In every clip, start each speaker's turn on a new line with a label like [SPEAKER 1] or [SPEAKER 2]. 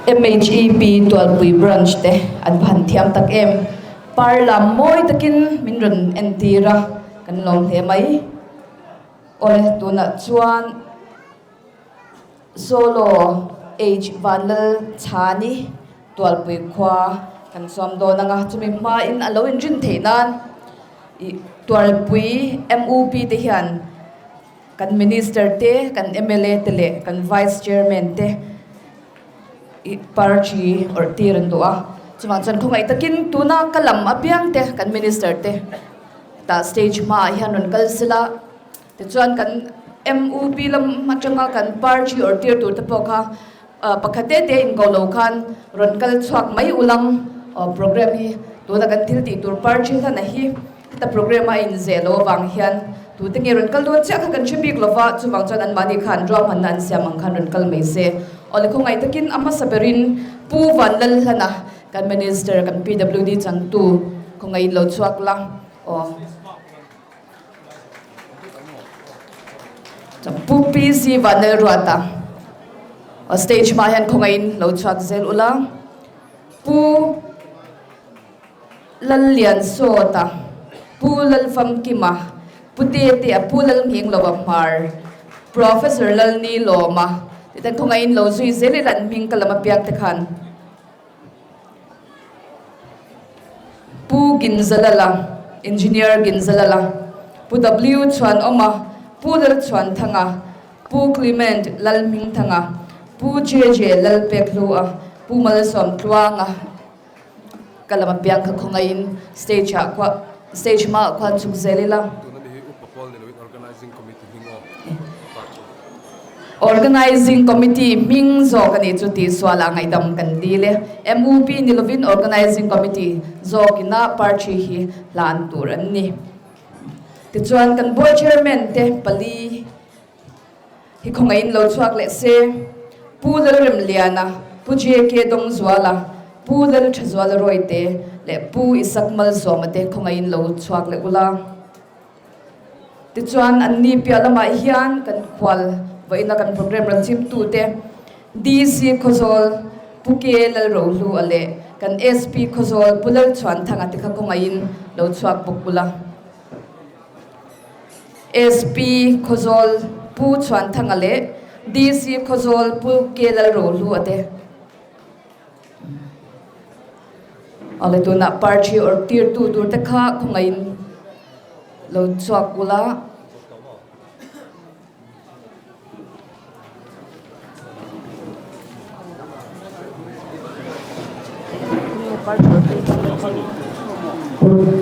[SPEAKER 1] MHEP Tualpui Branch te an va han thiam tak em. Par lam mawi takin min rawn entir a, kan lawm hle mai. Awle tunah chuan Solo H Vanlal Chhani Tualpui khua kan sawm dawn ang a, chumi hmain a lo inrin theih nan ih Tualpui MUP te hian Kan Minister te, kan mla te leh kan Vice Chairman te i party awrh tir an duh a. Chuvang chuan khawngaih takin tuna ka lam apiang te kan Minister te tah stage hmaah hian rawn kal sela, tichuan kan MUP lam atanga kan party awrh tir tur te pawh kha pakhat te te inko lo khan rawn kal chhuak mai ulang program hi tuna kan thil tih tur party hlana hi Heta program a inzeh loh avang hian tute nge rawn kal dawn chiah kha kan hre bik lova, chuvang chuan anmahni khan ruahmanna an siam ang khan rawn kal mai se. Awle khawngaih takin a hmasa berin Pu Vanlalhlana kan Minister kan PWD changtu khawngaihin lo chhuak la aw. Pu PC Vanlalruata aw stage hmaah hian khawngaihin lo chhuak zel ula. Pu. Lalliansawta, Pu Lalfamkima, Pu Tetea, Pu Lalnghingloa Hmar, Professor Lalnilawma tih ten khawngaihin lo zui zel ila an hming ka lam apiang te khan Pu Ginzalala, Engineer Ginzalala, Pu W Chhuanawma, Pu Lalchhuanthanga, Pu Clement Lalhmingthanga, Pu JJ Lalpekhlua, Pu Malsawmtluanga, Ka lam apiang kha khawngaihin stage ah khuah stage hmaah khuan chhuk zel ila.
[SPEAKER 2] Tuna mi hi upa pawl ni loin organizing committee hming aw party.
[SPEAKER 1] Organizing committee hming zawk a nih chu tih sualah ngaihdam kan dil e. MUP ni lovin organizing committee zawkina party hi hlan tur an ni. Tichuan kan board chairman te pali Hi khawngaihin lo chhuak leh se. Pu Lalremliana, Pu JK Dawngzuala, Pu Lalthazuala Rawite leh Pu Isak Malsawma te khawngaihin lo chhuak leh ula. Tichuan anni piah lamah hian kan khual vawiina kan program rawn chhimtu te DC Khawzawl Pu K Lalrohlua leh kan SP Khawzawl Pu Lalchhuanthanga te kha khawngaihin lo chhuak bawk ula. SP Khawzawl Pu Chhuanthanga leh DC Khawzawl Pu K Lalrohlua te Awle tunah party awrh tirtu tur te kha khawngaihin lo chhuak ula.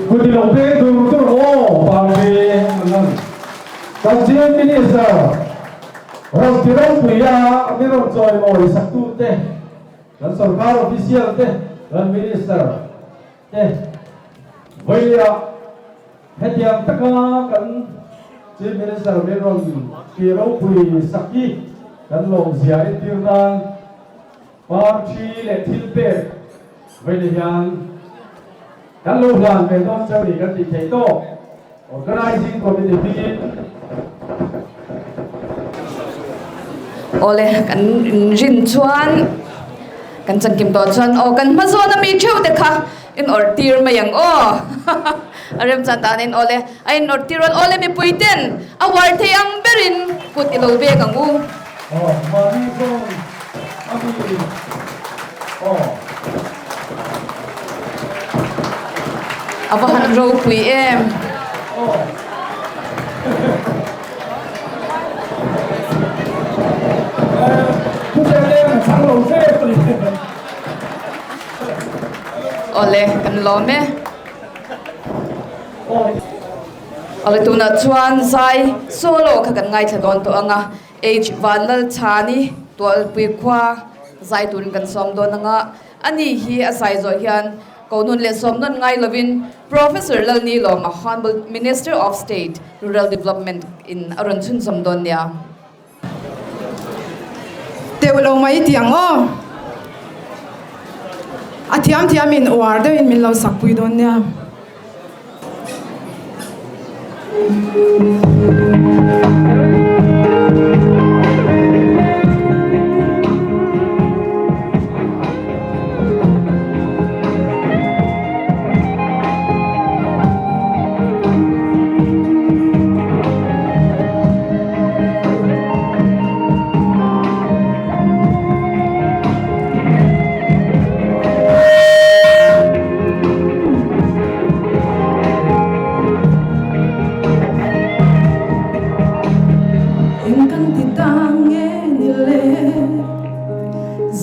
[SPEAKER 3] Kut ilo peng tur tur aw party an kan Chief Minister rawn ti ropui a mi rawn chawimawi saktu te kan sorkar official te kan minister te vawiah Hetiang taka kan Chief Minister min rawn ti ropui sak hi kan lawmzia entir nan party leh thil pek veina hian kan lo hlan ve dawn chauh ni kan tih theih tawk Organizing Committee hmingin.
[SPEAKER 1] Awle kan rin chuan kan chankim tawh chuan aw kan hma zawn a mi theuh te kha In awrh tir mai ang aw. A remchan dan in awle. A in awrh tir rawn awle mipui ten a uar thei ang berin kut i lo vek ang u.
[SPEAKER 3] Aw mahni zawn a mi aw.
[SPEAKER 1] A va han ropui em.
[SPEAKER 3] Aw. Thutleng leng a chang lo zet a ni.
[SPEAKER 1] Awle, kan lawm e. Awle tunah chuan zai solo kha kan ngaithla dawn tawh ang a, H Vanlalchhani Tualpui khua zai turin kan sawm dawn ang a, ani hi a zai zawh hian Kohnun leh sawmnawn ngai lovin Professor Lalni Lawma Honourable Minister of State Rural Development in a rawn chhunzawm dawn nia.
[SPEAKER 4] Teuh lo mai tih ang aw. A thiam thiam in uar deuh in min lo sak pui dawn nia.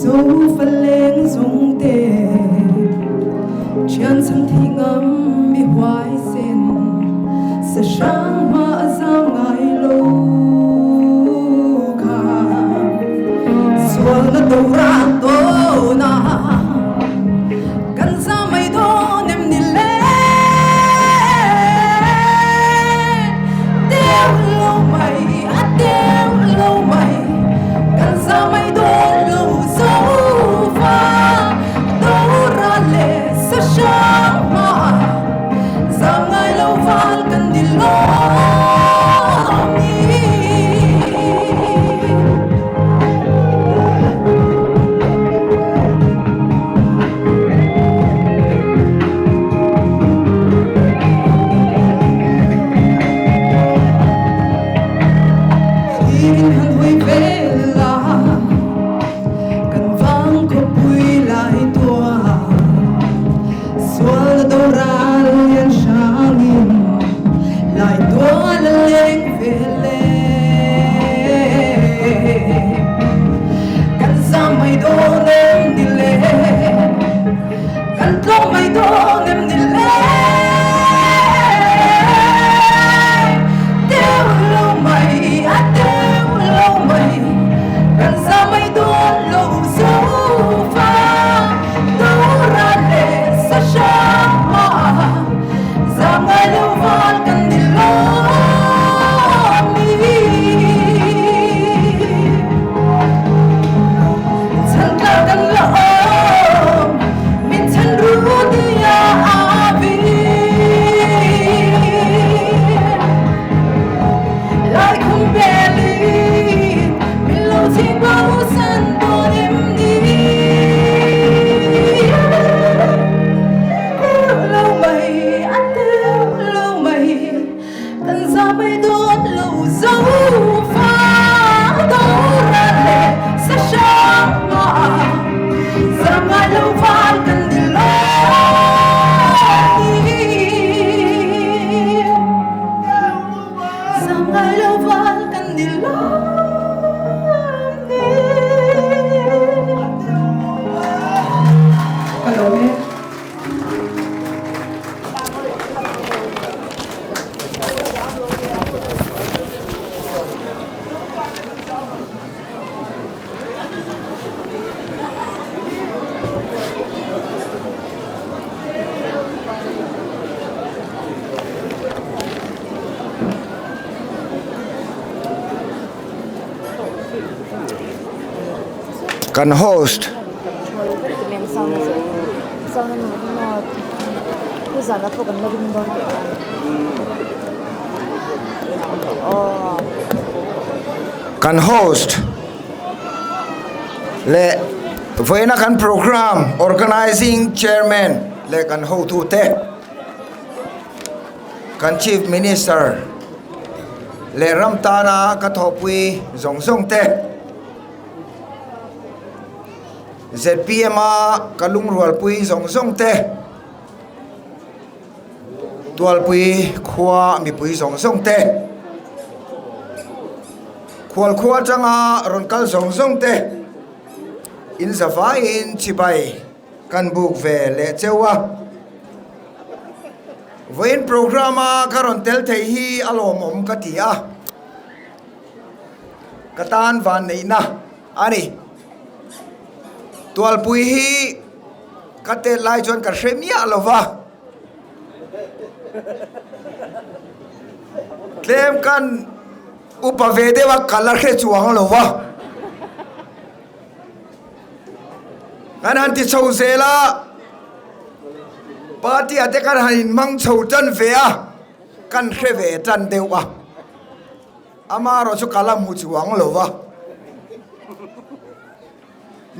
[SPEAKER 4] Zo faleng zawng te Thian chhan thei ngam mi huaisen Sa hrang hma a zam ngai lo kha Sualna do ral dawn a Kan zam mai dawn em ni le Teu lo mai a teu lo mai Kan zam mai dawn lo zo va Do ra leh sa hrang hma Zam ngai lo val kan ni lawm ni. Thlirin han hawi vel a, kan vang khawpui lai tuah Sual do ral lian hrangin lai tual a leng vel e. Kan zam mai dawn em ni le, kan tlawm mai dawn em ni le. Teu lo mai, a teu lo mai, kan zam mai dawn lo zo fa. Do ra leh sa hrang hma zam ngai lo val kan ni lawm ni. Chhan tla kan la awm min chhan ru tia a vi. Lai khum belin min lo ching bo san dawn em ni. Teu lo mai a teu lo mai kan za mai dawn lo zo fa do ra leh sa hrang hma za ngai lo val kan ni lawm ni. Zam ngai lo val kan ni lawm ni. Ka lawm e.
[SPEAKER 5] Kan host. Kan host leh vawiina kan program organizing chairman leh kan hotute kan chief minister leh ram tana ka thawhpui zawng zawng te zpm a ka lungrualpui zawng zawng te Tualpui khua mipui zawng zawng te, khual khua atanga rawn kal zawng zawng te in za vaiin chibai kan buk ve leh cheu a. Vawiin program a ka rawn tel thei hi a lawmawm ka ti a, ka tan vanneihna a ni. Tualpui hi ka tet lai chuan ka hre miah lo va, tlem kan upa ve deuh a ka la hre chuang lo va, kan han ti chho zel a, party ah te kan han inhmang chho tan ve a, kan hre ve tan deuh a. Amaherawh chu ka la hmu chuang lo va.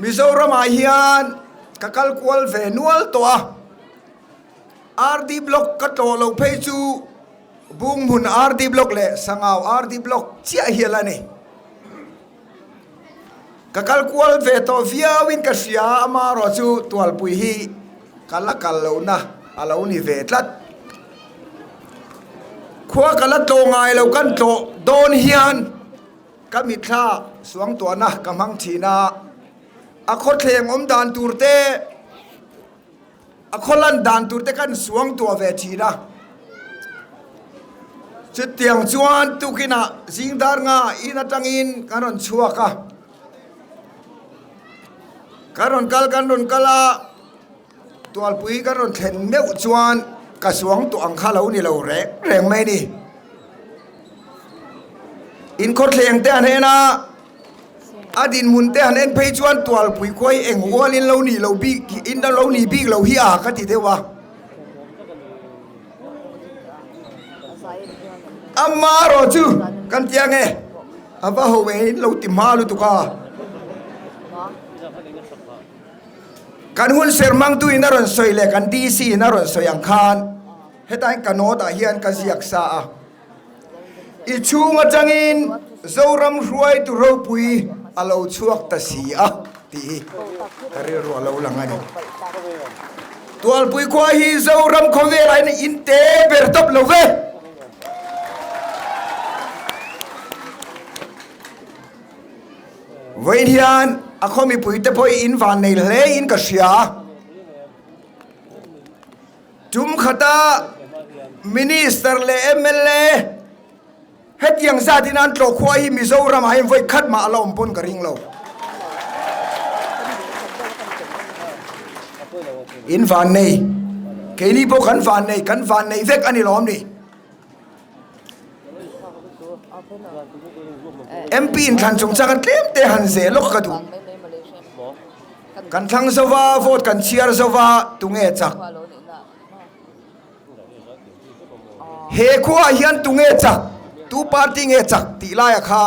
[SPEAKER 5] Mizoramah hian ka kal kual ve nual tawh a, RD Block ka tlawh loh phei chu Bunghmun RD Block leh Sangau RD Block chiah hial a ni. Ka kal kual ve tawh viauin ka hria, amaherawh chu Tualpui hi ka la kal lohna a lo ni ve tlat. Khua ka la tlawh ngai lo kan tlawh dawn hian ka mitthla suangtuahna ka hmang thin a. A khawthleng awm dan tur te, a khaw lan dan tur te kan suang tuah ve thin a. Chutiang chuan tukinah zing dar nga in atangin kan rawn chhuak a. Kan rawn kal kan rawn kal a, Tualpui kan rawn thlen meuh chuan ka suang tawh ang kha lo ni lo reng reng mai ni. Inkhawthleng te an en a, a dinhmun te han en phei chuan Tualpui khua hi eng ualin lo nih lo bik in lo nih bik lo hi a ka ti deuh a. Ama erawh chu kan ti ange a va ho e in lo ti hma lutuk a. Kan hun sermangtu in a rawn sawi leh kan DC in a rawn sawi ang khan hetain ka note ah hian ka ziak sa a. I chhung atangin Zoram hruaitu ropui a lo chhuak ta si a tih hi ka rilru a lo lang a ni. Tualpui khua hi Zoram khawvelah hian in te ber tawp lo ve. Vawiin hian a khaw mipuite pawh hi in van nei hle in ka hria. Tum khata Minister leh mla hetiang zat in an tlawh khua hi Mizoram ah hian vawi khat mah a la awm pawn ka ring lo. In van nei, keini pawh kan van nei, kan van nei vek a ni lawm ni. MP inthlan chungchang a tlem te han zel lawk ka duh. Kan thlang zova, vote kan chhiar zova, tunge chak? He khuaah hian tunge chak? Tu party nge chak tih laia kha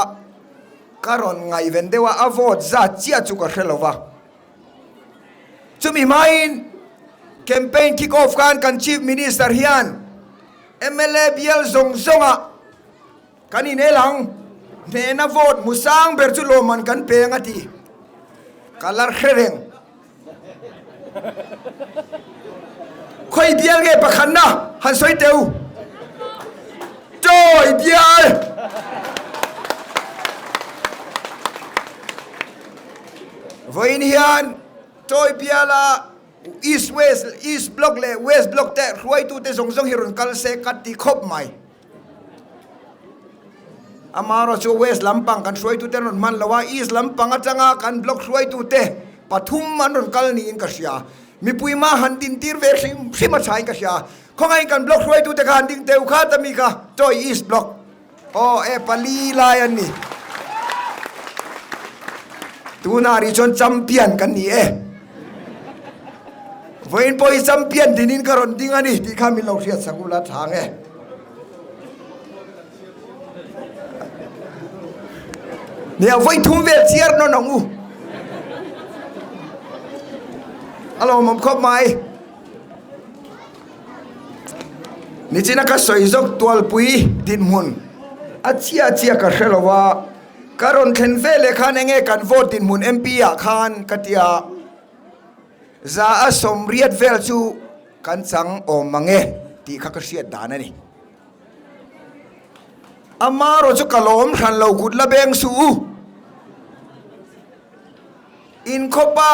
[SPEAKER 5] ka rawn ngaihven deuh a, a vote zat chiah chu ka hre lova. Chumi hmain campaign kick off khan kan Chief Minister hian mla bial zawng zawngah kan inel ang, hnehna vote hmu sang ber chu lawmman kan peng a ti. Ka la hre reng. Khawi bial nge pakhatna han sawi teh u. Chawi bial! Vawiin hian Chawi biala East West, East Block leh West Block te hruaitute zawng zawng hi rawn kal se ka ti khawp mai. Amaherawh chu West lampang kan hruaitute an rawn hman lo a, East lampang atanga kan Block hruaitute pathum an rawn kal niin ka hria. Mipui mah han dintir ve hrim hrim a thain ka hria. Khawngaihin kan Block hruaitute kha han ding teu khat a mi kha, Chawi East Block. Aw e pali lai an ni. Tunah rih chuan champion kan ni e. Vawiin pawh hi champion dinin ka rawn ding a ni tih kha min lo hriat sak ula tha ang e. Nia vawi thum vel chiar nawn ang u. A lawmawm khawp mai. Nichina ka sawi zawk tualpui dinhmun a chiah chiah ka hre lo a, ka rawn thlen ve leh khan enge kan vote dinhmun MP ah khan ka ti a, za a sawmriat vel chu kan chang awm mang e tih kha ka hriat dan a ni. Amarawh chu ka lawm hran lo kut la beng suh u. Inkhawpa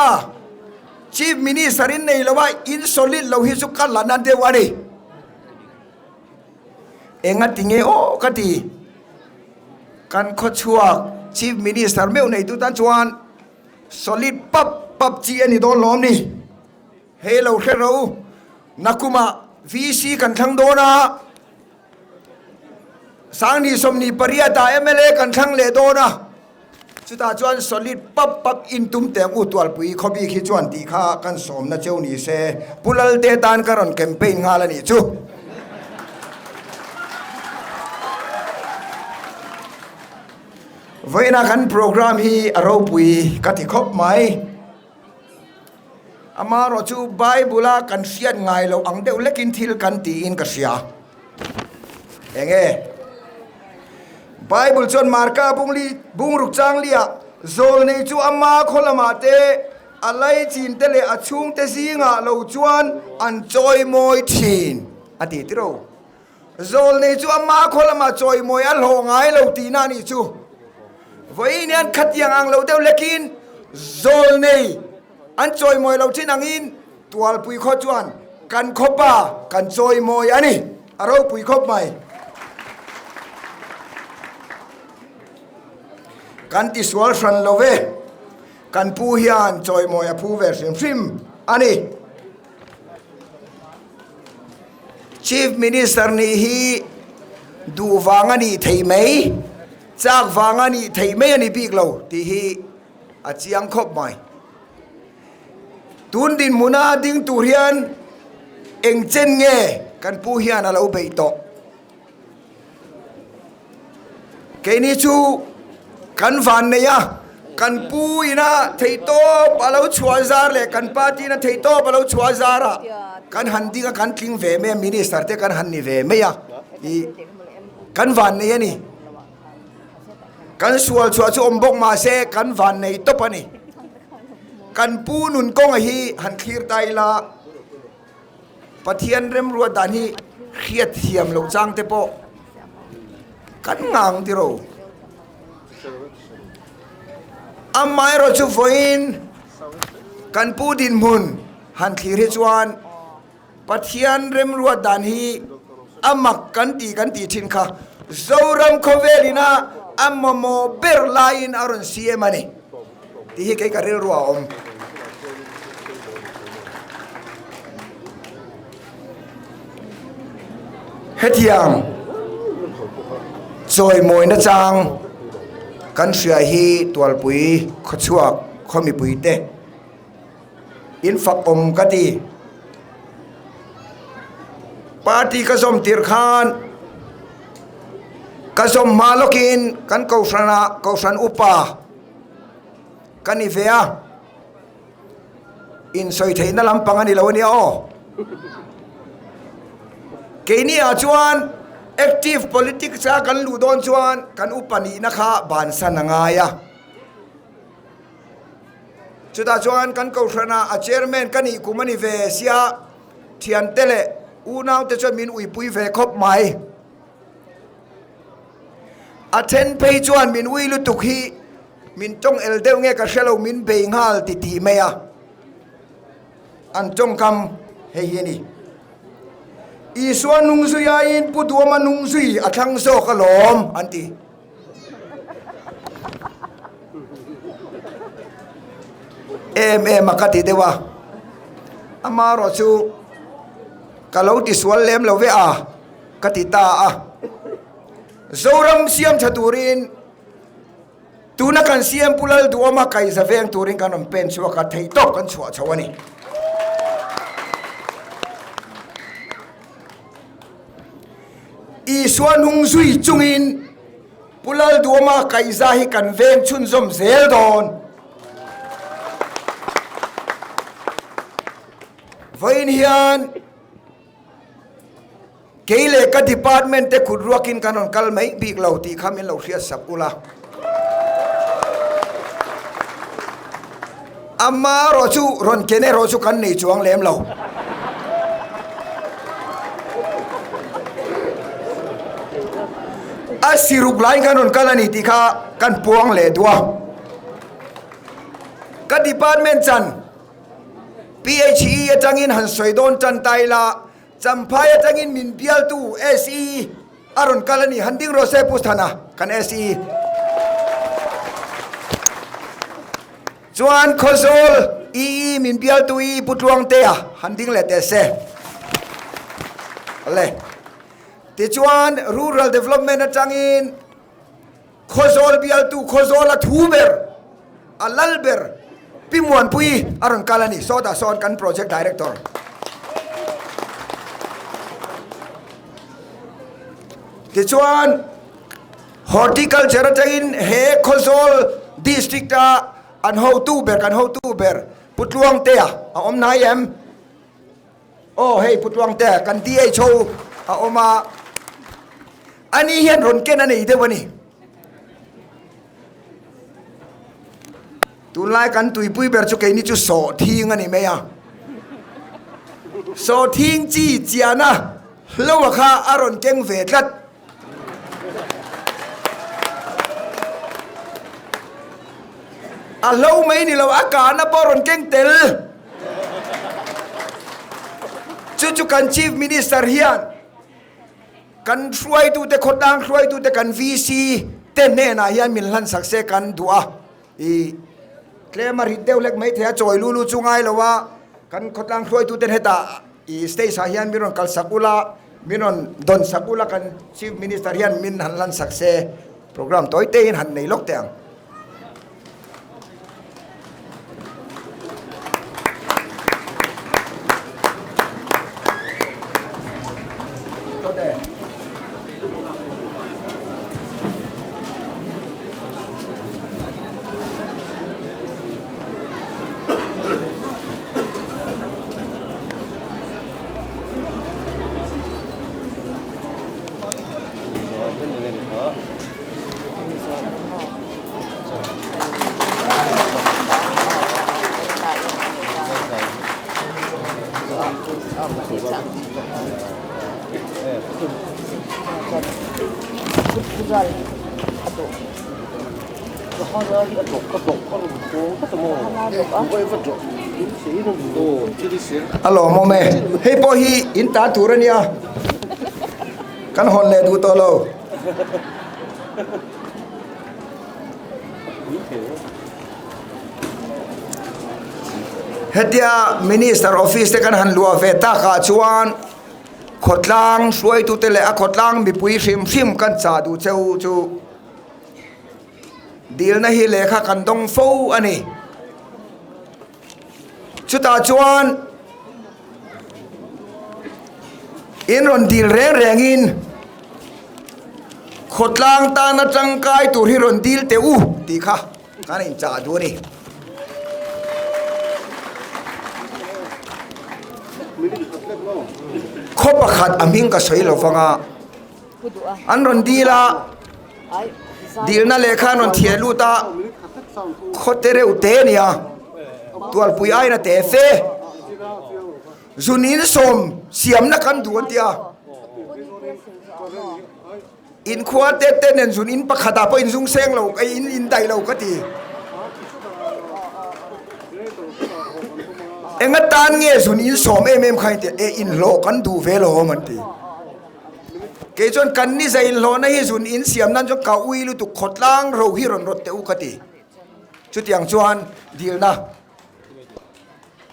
[SPEAKER 5] Chief Minister in nei lo a, in solid lo hi chu ka la na deuh a ni. Enga ti nge aw ka ti. Kan khawchhuak Chief Minister meuh neitu tan chuan solid pap pap chi a ni dawn lawm ni. Hei lo hre ro, nakumah VC kan thlang dawn a, Sangni 28 ah mla kan thlang leh dawn a. Chutah chuan solid pap pap in tum teng u Tualpui khawbik hi chuan tih kha kan sawmna cheu ni se, Pu Lalte tan ka rawn campaign nghal a nih chu. Vawiina kan programme hi a ropui ka ti khawp mai. Amaherawh chu Bible a kan hriat ngai loh ang deuh lekin thil kan tiin ka hria. Enge? Bible chuan Marka bungli bungruk changlia zawlnei chu ama khaw lamah te a laichin te leh a chhungte zingah lo chuan an chawimawi thin a ti tiro. Zawlnei chu ama khaw lamah chawimawi a hlawh ngai lo tihna a nih chu. Vawiin hian khatiang ang lo deuh lekin. Zawlnei an chawimawi lo thin angin Tualpui khaw chuan kan khawpa kan chawimawi a ni. A ropui khawp mai. Kan tisual hran lo ve. Kan pu hian chawimawi a phu ve hrim hrim a ni. Chief Minister nih hi duh vang a nih theih mai, chak vang a nih theih mai a ni bik lo tih hi a chiang khawp mai. Tun dinhmuna ding tur hian eng chen nge kan pu hian a lo beih tawh. Keini chu kan van nei a, kan pu ina theihtawp a lo chhuah zar leh kan party ina theihtawp a lo chhuah zar a, kan han ding a kan tling ve mai a, minister te kan han ni ve mai a, ih kan van nei a ni. Kan sual chhuah chu awm bawk mah se kan van nei tawp a ni. Kan pu nun kawnga hi han thlir ta ila Pathian remruat dan hi hriat thiam loh chang te pawh kan ngang tiro. Amaherawh chu vawiin kan pu dinhmun han thlir hi chuan Pathian remruat dan hi a mak kan ti kan tih thin kha Zoram khawvel ina a mamawh ber laiin a rawn siam a ni tih hi kei ka rilru a awm. Hetiang chawimawina chang kan hria hi Tualpui khawchhuak khaw mipuite In fak awm ka ti. Party ka zawm tir khan ka zawm hma lawkin kan kohhranah kohhran upa ka ni ve a, insawi theihna lampang a ni lo a nia aw. Keini ah chuan active politics a kan luh dawn chuan kan upa nihna kha bansan a ngai a. Chutah chuan kan kohhranah a chairman ka nih kum a ni ve sia, thiante leh unaute chuan min uipui ve khawp mai. A then phei chuan min ui lutuk hi min tawng el deuh nge ka hre lo min bei nghal ti tih mai a, an tawngkam hei hi a ni. Isua nung zui aiin Pu Duama nung zui a thlang zawk alawm an ti. Em em a ka ti deuh a, amaherawh chu ka lo ti sual lem lo ve a ka ti ta a. Zoram siam tha turin tuna kan siam Pu Lalduhawma kaihza veng turin kan rawn pen chhuak a, theihtawp kan chhuah chho a ni. Isua nung zui chungin Pu Lalduama kaihza hi kan veng chhunzawm zel dawn. Vawiin hian kei leh ka department te kut ruakin kan rawn kal mai bik lo tih kha min lo hriat sak ula. Amaherawh chu rawn ken erawh chu kan nei chuang lem lo. A siruk laiin kan rawn kal a ni tih kha kan puang leh duh a. Ka department chan PHE atangin han sawi dawn tan ta ila, Champhai atangin min bialtu SE a rawn kal a ni. Han ding rawh se Pu Thana kan SE. Chuan Khawzawl EE min bialtu EE Pu Tluangtea han ding leh teh se. Le. Tichuan Rural Development atangin Khawzawl bialtu Khawzawl a thu ber a lal ber Pi Muanpui a rawn kal a ni. Sawtah sawn kan Project Director. Tichuan Horticulture atangin he Khawzawl District a an hotu ber kan hotu ber Pu Tluangtea a awm hnai em? Aw hei Pu Tluangtea kan DHO a awm a, ani hian rawn ken a nei deuh a ni. Tunlai kan tuipui ber chu keini chu sawhthing a ni mai a, sawhthing chi chiana hloa kha a rawn keng ve tlat. A hlo mai ni lo, a kahna pawh rawn keng tel. Chu chu kan Chief Minister hian kan hruaitute, khawtlang hruaitute, kan VC te hnenah hian min hlansak se kan duh a. I tlem a rit deuh hlek mai thei a, chawi lu lu chu ngai lo a, kan khawtlang hruaituten hetah i stage ah hian min rawn kalsak ula, min rawn dawn sak ula kan Chief Minister hian min han lansak se programme tawi te in han nei lawk teh ang. A lawmawm e, hei pawh hi in ta tur a nia, kan hawn leh duh tawh lo. Hetia Minister office te kan han luah ve takah chuan khawtlang hruaitute leh a khawtlang mipui hrim hrim kan chah duh cheu chu dilna hi lehkha kan dawng fo a ni. Chutah chuan in rawn dil reng rengin khawtlang tana tangkai tur hi rawn dil teh u tih kha kan inchah duh a ni. Khaw pakhat a hming ka sawi lo vang a, an rawn dil a, dilna lehkha an rawn thiah lut a, khaw te reuh te a nia, tualpui aina te fe. Zun in sawm siamna kan duh an ti a, in khua te te nen zun in pakhat ah pawh in zung seng lo in in daih lo ka ti. Enga tan nge zun in sawm em em kha in ti a, e in hlawh kan duh ve lo awm an ti. Kei chuan kan ni zai in hlawhna hi zun in siam nan chuan ka ui lutuk khawtlang ro hi rawn rawt teh u ka ti. Chutiang chuan dilna.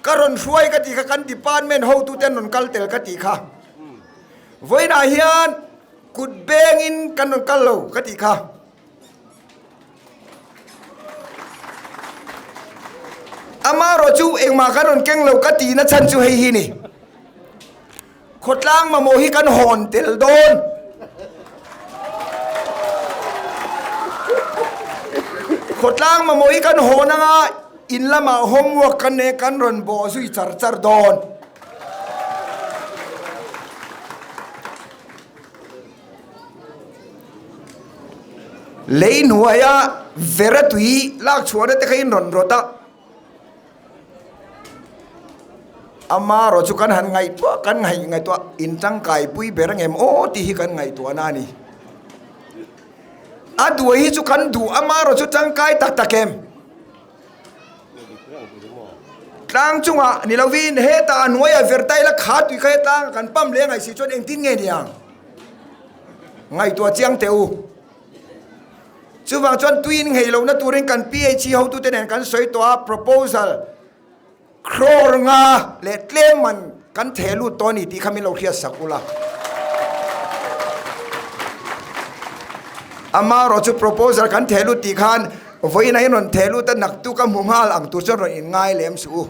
[SPEAKER 5] Ka rawn hruai ka tih kha kan department hotute an rawn kal tel ka tih kha. Vawiinah hian kut bengin kan rawn kal lo ka tih kha. Amaherawh chu engmah kan rawn keng lo ka tihna chhan chu hei hi ni. Khawtlang mamawh hi kan hawn tel dawn. Khawtlang mamawh hi kan hawn anga in lamah homework kan nei kan rawn bawh zui char char dawn. Lei hnuaia vera tui lak chhuahna te kha in rawn rawt a. Ama erawh chu kan han ngaihtuah kan ngaih ngaihtuah in tangkai pui ber ang em aw tih hi kan ngaihtuah na a ni. A duai hi chu kan duh ama erawh chu tangkai tak tak em? Tlang chungah ni lovin hetah a hnuaiah vertai la kha tui kha hetang kan pump leh a ngaih si chuan engtin nge ni ang? Ngaihtuah chiang teh u. Chuvang chuan tuin nghei lohna turin kan PHE hotute nen kan sawi tawh a, proposal crore nga leh tlem man kan theh lut tawh a ni tih kha min lo hriat sak ula. Amaherawh chu proposal kan theh lut tih khan vawiin a in rawn theh lut a, naktuk a hmu nghal ang tur chuan rawn in ngai lem suh u.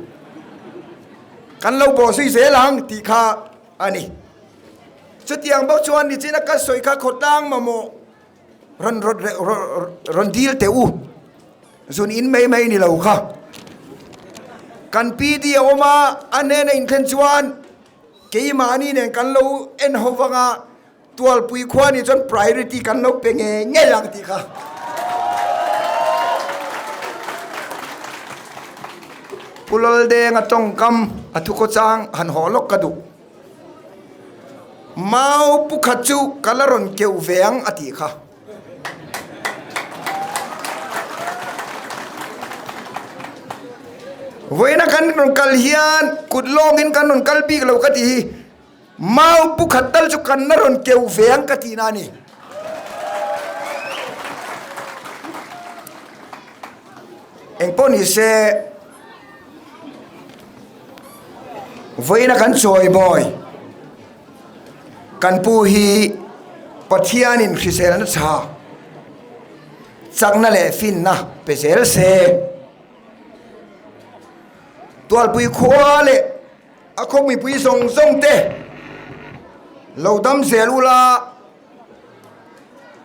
[SPEAKER 5] Kan lo bawh zui zel ang tih kha a ni. Chutiang bawk chuan nichina ka sawi kha khawtlang mamawh Rawn rawn rawn dil teh u, zun in mai mai ni lo kha. Kan PD a awm a, a hnena inthlen chuan keimahni nen kan lo en ho vang a, Tualpui khua nih chuan priority kan lo pe ngei ngei ang tih kha. Pu Laldenga tawngkam a thukhawchang han haw lawk ka duh. Mau pukhat chu ka la rawn keuh ve ang a tih kha. Vawiina kan rawn kal hian kut lawngin kan rawn kal bik lo ka tih hi mau pu khat tal chu kan la rawn keu ve ang ka tihna a ni. Engpawh ni se vawiina kan chawi bawi kan pu hi Pathianin hriselna tha chakna leh finna pe zel se. Tualpui khua leh a khaw mipui zawng zawng te lo dam zel ula,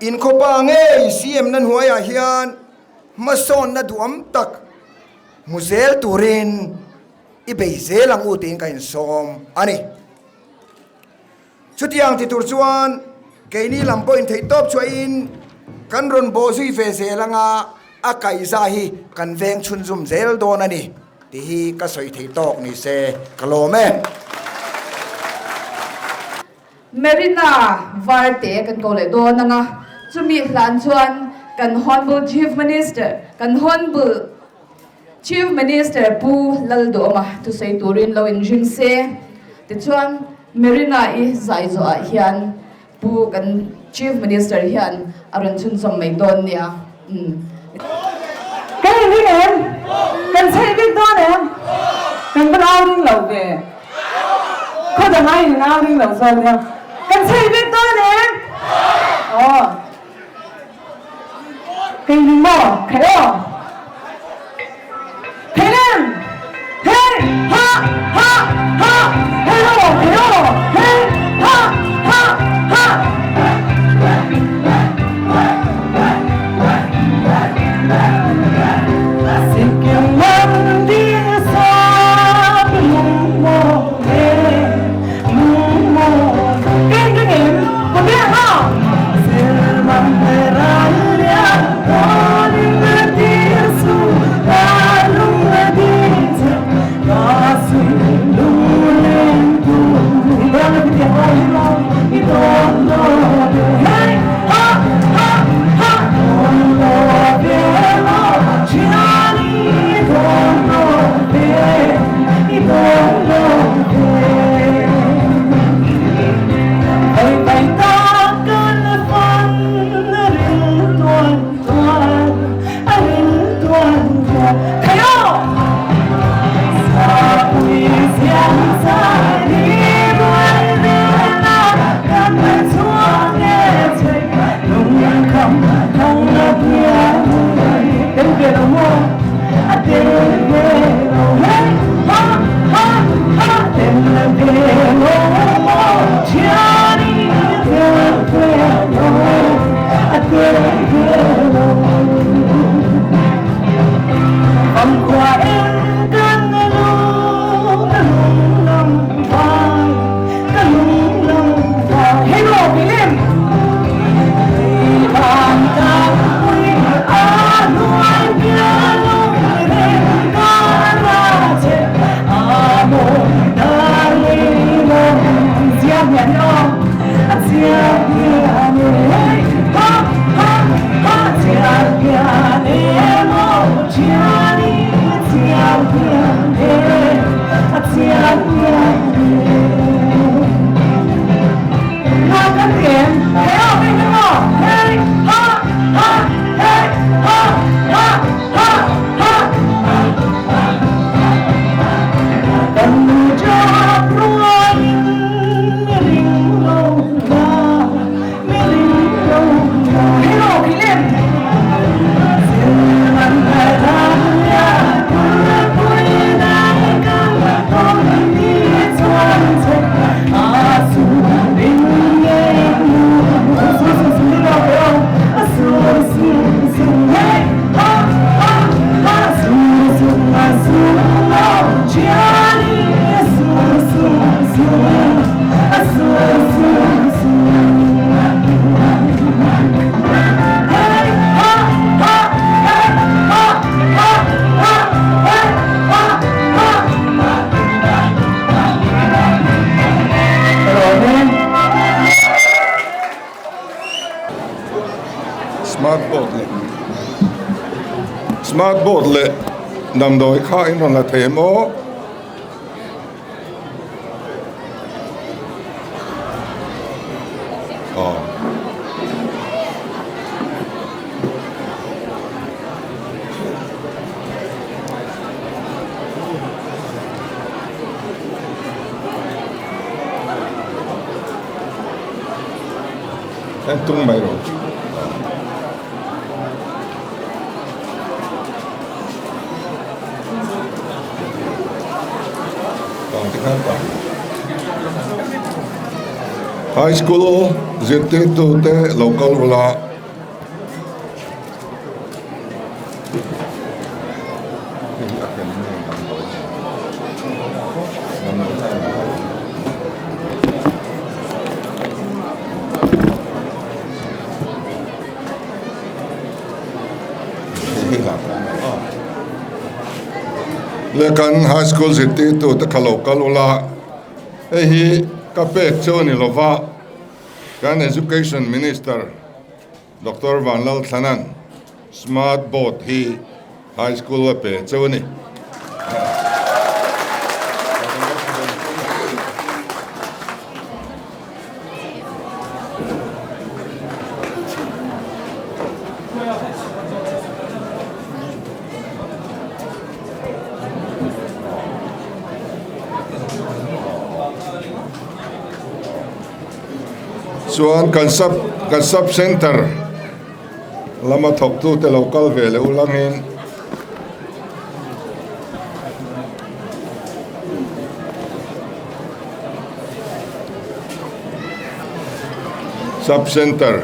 [SPEAKER 5] in khawpa ngei CM na hnuaiah hian hmasawnna duham tak hmu zel turin i bei zel ang u tiin ka insawm a ni. Chutiang ti tur chuan keini lam pawhin theihtawp chhuahin kan rawn bawhzui ve zel anga a kaihza hi kan veng chhunzum zel dawn a ni tih hi ka sawi thei tawk ni se ka lawm e.
[SPEAKER 1] Marina Varte kan ko leh dawn anga chumi hlan chuan kan Hon'ble Chief Minister kan Hon'ble Chief Minister Pu Lalduhawma thusawi turin lo inring se. Tichuan, Marina-i zai zawhah hian Pu kan Chief Minister hian a rawn chhunzawm mai dawn nia. Umm.
[SPEAKER 4] Kan inring em? Kan chheih bik dawn em? Kan va nau ring lo ve. Khaw dang aiin nau ring lo zawk nia. Kan chheih bik dawn em? Aw. Kei ning maw? Khaih aw! Thei lem! Hei! Ha! Ha! Ha! Hei aw! Thei aw! Hei! Ha! Ha! Ha! Sikkim mandir sap lungmaw e lungmaw Kei ka ngem ka biak ha!
[SPEAKER 2] Smart board leh Smart board leh.
[SPEAKER 6] Damdawi kha in rawn la thei em aw? Aw. En tung mai rawh. High School zirtirtu te lo kal ula. Le kan high school zirtirtu te kha lo kal ula hei hi ka pek chu a ni lova kan education minister Doctor Vanlalthlanan smart board hi high school a pe chu a ni. Chuan kan sub kan sub center lama thawktute lo kal ve leh ulangin Sub Center.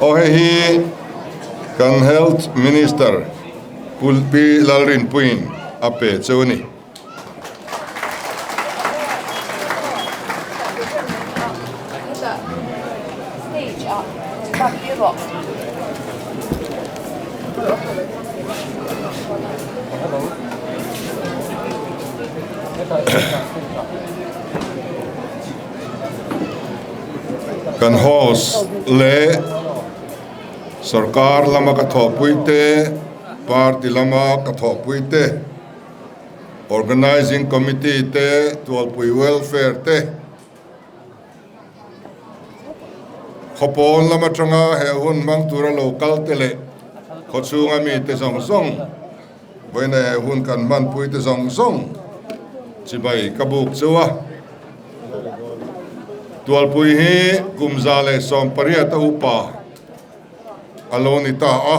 [SPEAKER 6] Aw hei hi kan Health Minister Pu Pi Lalrinpuiin a pe chu a ni. Kan host leh sorkar lama ka thawhpui te, party lama ka thawhpui te, Organizing Committee te, Tualpui Welfare te, Khawpawn lam atanga he hun hmang tura lo kal te leh khawchhunga mite zawng zawng, vawiina he hun kan hmanpui te zawng zawng chibai ka buk chu a. Tualpui hi kum 118 a upa a lo ni ta a.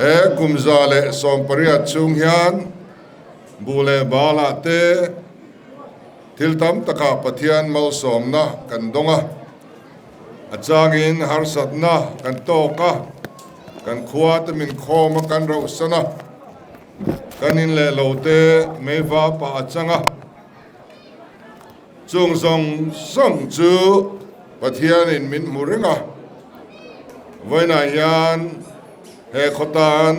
[SPEAKER 6] He kum 118 chhung hian buh leh balah te thil tam takah Pathian malsawmna kan dawng a, a changin harsatna kan tawk a, kan khua te min khawm a kan rauhsan a, kan in leh lo te meiva pah a chang a. Chung zawng zawng chu Pathianin min hmu reng a, vawiinah hian he khawtan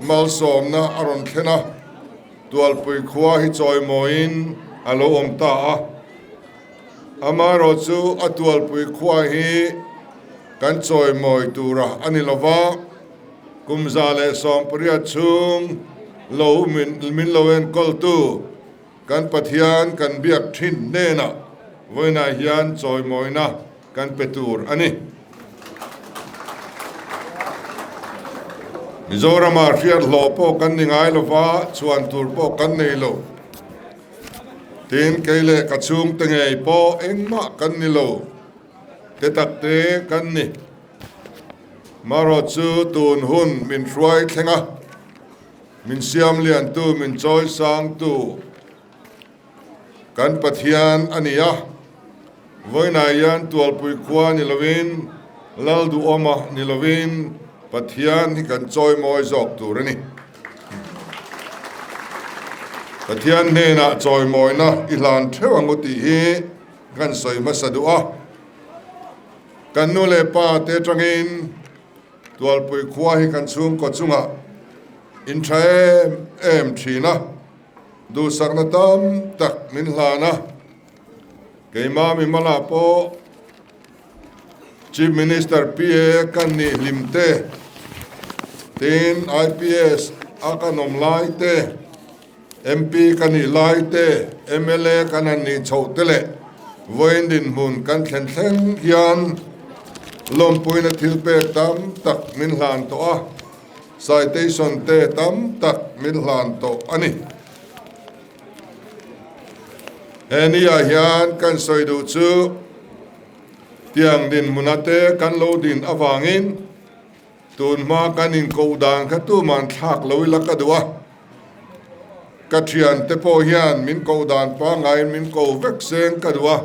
[SPEAKER 6] malsawmna a rawn thlen a, Tualpui khua hi chawimawiin a lo awm ta a. Amaherawhchu a Tualpui khua hi kan chawimawi tura a ni lo va, kum 118 chhung lo min lo enkawltu, Kan Pathian kan biak thin hnenah vawiinah hian chawimawina kan pe tur a ni. Mizoramah hriat hlawh pawh kan ni ngai lova, chhuan tur pawh kan nei lo. Tin, kei leh ka chhungte ngei pawh engmah kan ni lo, te takte kan ni. Marawh chu tun hun min hruai thleng a. Min siam liantu, min chawi sangtu kan Pathian a ni a. Vawiinah hian Tualpui khua ni lovin, Lal duhawma ni lovin Pathian hi kan chawi mawi zawk tur a ni. Pathian hnenah chawimawina i hlan theuh ang u tih hi kan sawi hmasa duh a. Kan nu leh pa te atangin Tualpui khua hi kan chhungkaw chungah in tha em em thin a, duhsakna tam tak min hlan a. Keimah mimala pawh Chief Minister PA kan nih hlim te, tin IPS a kan awm lai te, MP ka nih lai te, mla kan han nih chhoh te leh vawiin dinhmun kan thlen thleng hian lawmpuina thil pek tam tak min hlan tawh a, citation te tam tak min hlan tawh a ni. He niah hian kan sawi duh chu tiang dinhmuna te kan lo din avangin tun hma kan inkoh dan kha tuman thlak lo ila ka duh a. Ka thiante pawh hian min koh dan pangaiin min ko vek seng ka duh a.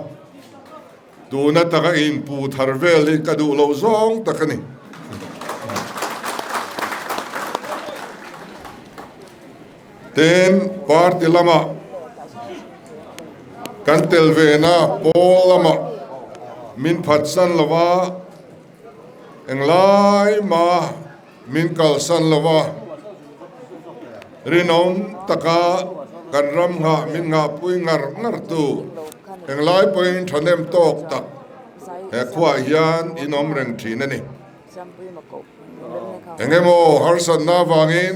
[SPEAKER 6] Tuna taka inpu thar vel hi ka duh loh zawng tak a ni. Tin, party lamah kan tel vena pawl lamah min phatsan lo va, englai mah min kalsan lo va, rinawm taka kan ram nghah min nghahpui ngar ngar tu englai pawhin thahnem tawk tak he khuaah hian in awm reng thin a ni. Eng emaw harsatna avangin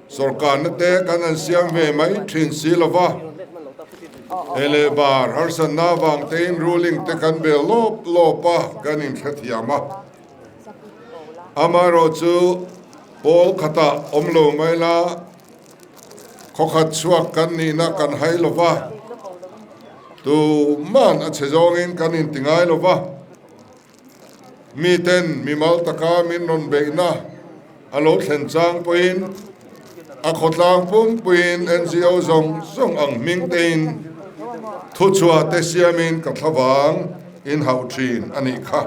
[SPEAKER 6] sawrkarna te kan han siam ve mai thin si lo va, hei leh bar harsatna avang tein ruling te kan bel lawp lawp a, kan inhrethiam a. Amaherawhchu pawl khatah awm lo mai la, khawkhat chhuak kan nihna kan hai lo va, tuman a chhe zawngin kan inti ngai lo va. Miten mimal taka min rawn beihna a lo thlen chang pawhin a khawtlang pumpuiin NGO zawng zawng ang hming tein thuchhuah te siamin ka thlavang in hauh thin a nih kha.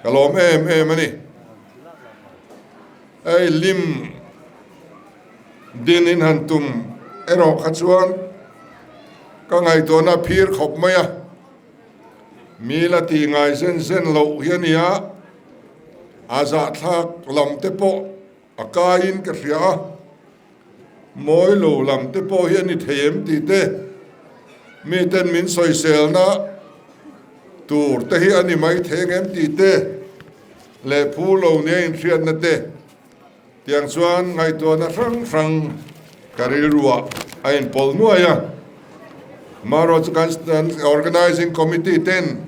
[SPEAKER 6] Ka lawm em em a ni. Hei lim din in han tum erawh kha chuan ka ngaihtuahna a phir khawp mai a. Mi la tih ngai zen zen loh hi a nia, a zahthlak lam te pawh a kaiin ka hria a, mawi lo lam te pawh hi a ni thei em tih te, miten min sawiselna tur te hi a ni mai thei ang em tih te leh phu lo nia inhriatna te Tiang chuan ngaihtuahna hrang hrang ka rilruah a inpawlh nuai a. Marawh chu kan Organising Committee ten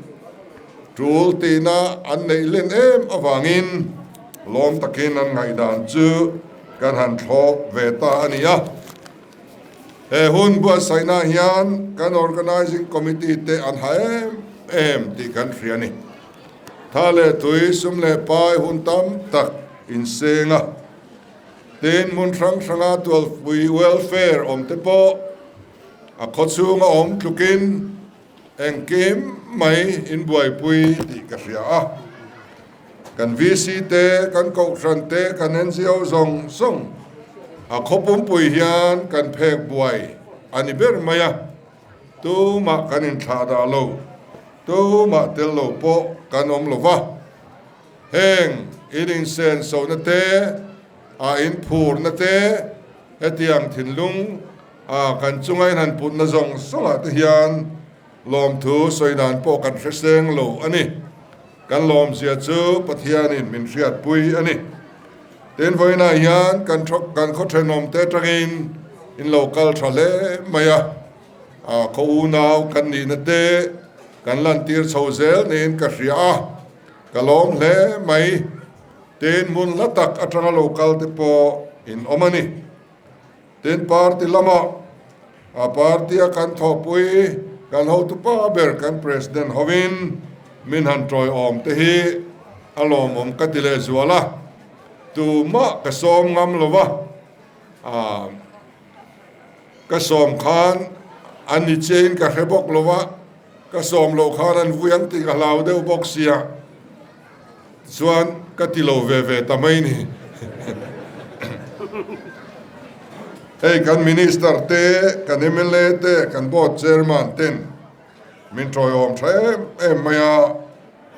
[SPEAKER 6] tul tihna an neih len em avangin lawm takin an ngaihdan chu kan han thlawp ve ta a ni a. He hun buatsaihna hian kan Organising Committee te an ha em em tih kan hria a ni. Tha leh tui, sum leh pai hun tam tak inseng a, tin hmun hrang hranga tualpui welfare awm te pawh a khawchhunga awm tlukin engkim mai inbuaipui tih ka hria a. Kan VC te, kan Kohhran te, kan NGO zawng zawng a khaw pumpui hian kan phek buai a ni ber mai a. Tumah kan inthlah dah lo, tumah tel lo pawh kan awm lo va. Heng in insensohna te, a inphurna te, hetiang thinlung a kan chunga in han putna zawng zawngah te hian lawmthu sawi dan pawh kan hre seng lo a ni. Kan lawmzia chu Pathianin min hriatpui a ni. Tin, vawiinah hian kan kan khaw thenawmte atangin in lo kal tha hle mai a, a khaw unau kan nihna te kan lantir chho zel niin ka hria a, ka lawm hle mai. Tin, hmun hla tak atanga lo kal te pawh in awm a ni. Tin, party lamah a party a kan thawhpui kan hotupa ber kan President hovin min han tawiawm te hi a lawmawm ka ti leh zual a, tumah ka sawm ngam lo va, ka sawm khan an ni chiahin ka hre bawk lo va, ka sawm loh khan an vui ang tih ka hlau deuh bawk sia. Chuan ka ti lo ve ve ta mai ni. Hei kan Minister te, kan mla te, kan Board Chairman ten min tawiawm tha em em mai a,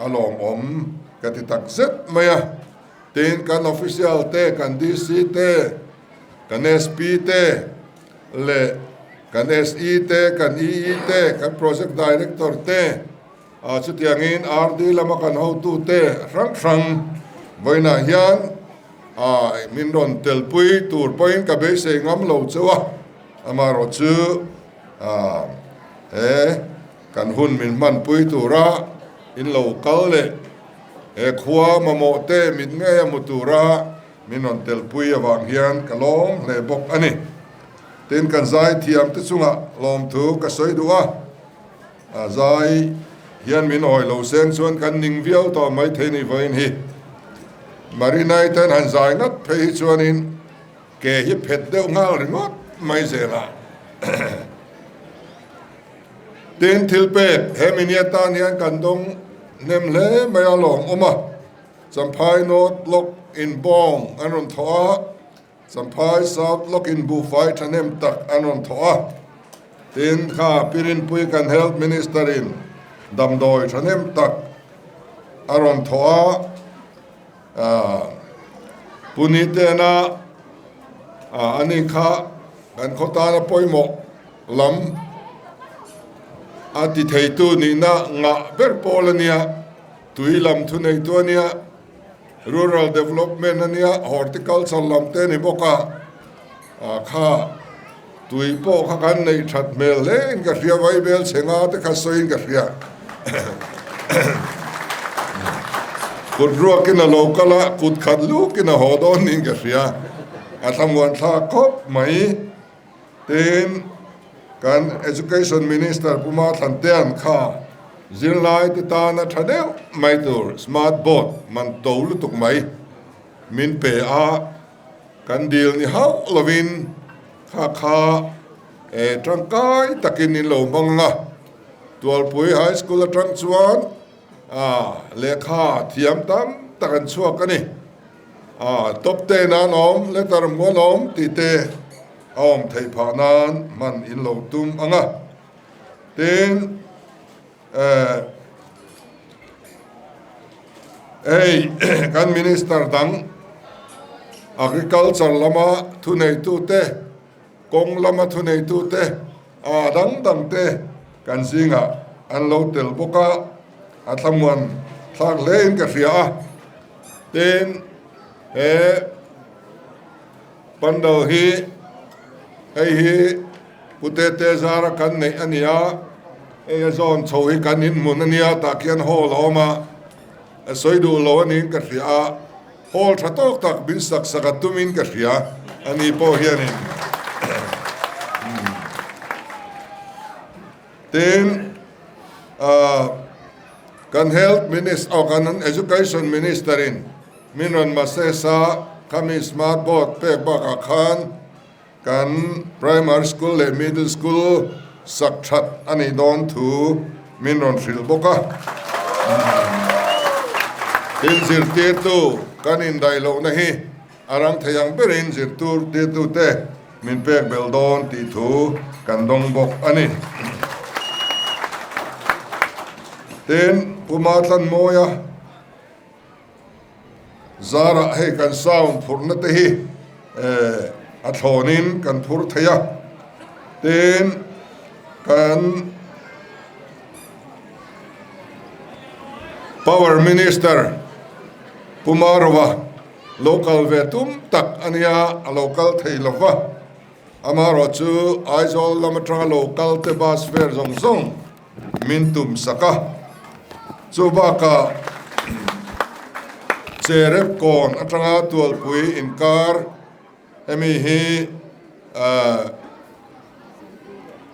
[SPEAKER 6] a lawmawm ka ti tak zet mai a. Tin, kan official te, kan DC te, kan SP te leh. Kan SE te, kan EE te, kan Project Director te, chutiangin RD lama kan hotute hrang hrang vawiinah hian min rawn telpui tur pawhin ka beisei ngam lo chauh a, amaherawh chu he kan hun min hmanpui tura in lo kal leh he khua mamawh te mit ngei a hmu tura min rawn telpui avang hian ka lawm hle bawk a ni. Tin, kan zai thiam te chungah lawmthu ka sawi duh a, a zai hian min awi lo seng chuan kan ning viau tawh mai thei ni vawiin hi. Marinai ten han zai ngat phei hi chuanin ke hi phet deuh nghal ringawt mai zel a. Tin, thil pek he mini atan hian kan dawng hnem hle mai a lawmawm a, Champhai North Block in bawng an rawn thawh a, Champhai South Block-in buhfai thahnem tak an rawn thawh a, tin kha Pirinpui kan Health Minister-in damdawi thahnem tak a rawn thawh a, Punitena ani kha kan khaw tana pawimawh lam a ti theitu nihna ngah ber pawl a nia, tui lam thuneitu a nia. Rural development a nia, horticulture lam te a ni bawk a, ah kha tui pawh kha kan neih that hmel hle in ka hria, vaibel chhe nga te kha sawiin ka hria. Kut ruakin a lo kal a, kut khat lukin a haw dawn niin ka hria, a thlamuan thlak khawp mai. Tin, kan Education Minister Pu Mathlantea'n kha zirlai te tana tha deuh mai tur smart board man to lutuk mai min pe a, kan dil ni hauh lovin kha kha tangkai takin in lo hmang ang a. Tualpui High School atang chuan lehkha thiam tam tak an chhuak a ni. A top te nan awm, letter mual awm tih te a awm theih phah nan hman in lo tum ang a. Tin, eh, hei kan minister dang agriculture lama thuneitu te, kawng lama thuneitu te, a dang dang te kan zingah an lo tel bawk a, a thlamuan thlak hle in ka hria a. Tin, he pandal hi hei hi Pu Tete zara kan neih a ni a, hei a zawn chho hi kan inhmun a nia, tah khian hall a awm a, a sawi duh lo a niin ka hria a, hall tha tawk tak min sak sak a tumin ka hria a ni pawh hianin. Tin, kan Health Minister, oh kan Education Minister in min rawn masesa khami smart board pek bakah khan kan Primary School leh Middle School sak that a nih dawn thu min rawn hrilh bawk a. Tin, zirtirtu kan indaih lohna hi A ram thei ang berin zirtur tirtute min pek belh dawn tih thu kan dawng bawk a ni. Tin, Pu Matlanmawia zarah hei kan sound phurhna te hi a thlawnin kan phur thei a. Tin, kan Power Minister Pu Marova Lo kal ve tum tak a nia, a lo kal thei lo va. Amaherawh chu Aizawl lam atanga lo kal te bus fare zawng zawng min tum sak a. Chu bakah Cherep kawn atanga Tualpui inkar hemi hi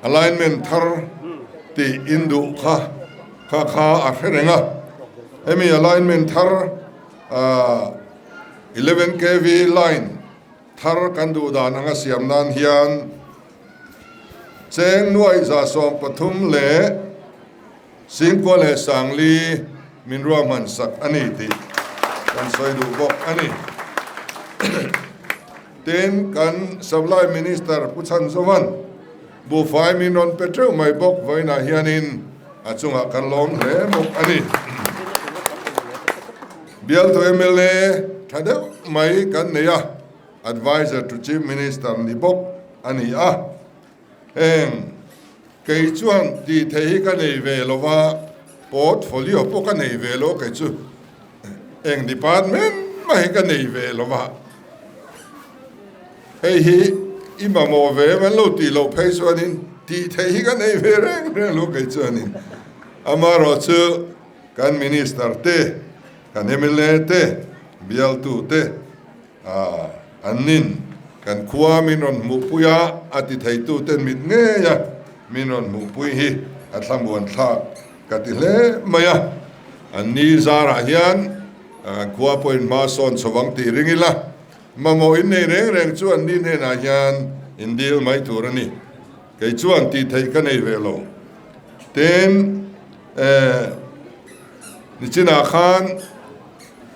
[SPEAKER 6] alignment thar tih induh kha kha kha a hre reng a. Hemi alignment thar 11 kv line thar kan duh dan anga siam nan hian cheng nuaih 130 leh singkua leh sangli min ruahman sak a ni tih kan sawi duh bawk a ni. Tin, kan Supply Minister Pu Chhanzovan buhfai min rawn pe teuh mai bawk vawiinah hianin a chungah kan lawm hle bawk a ni. Bialtu mla tha deuh mai kan nei a, Adviser to Chief Minister ni bawk a ni a. Heng kei chuan tih theih hi ka nei ve lo va, portfolio pawh ka nei ve lo kei chu eng department mah hi ka nei ve lo va. Hei hi i mamawh ve em an lo tih loh phei chuanin tih theih hi ka nei ve reng reng lo kei chuanin. Amaherawhchu kan minister te, kan mla te, bialtu te, An nin kan khua min rawn hmuhpui a, a ti theituten mit ngei a min rawn hmuhpui hi a thlamuan thlak ka ti hle mai a. An ni zarah hian kan khua pawhin hma sawn chho vang tih ring ila, mamawh in nei reng reng chu an ni hnenah hian in dil mai tur a ni. Kei chuan tih theih ka nei ve lo. Tin, nichinah khan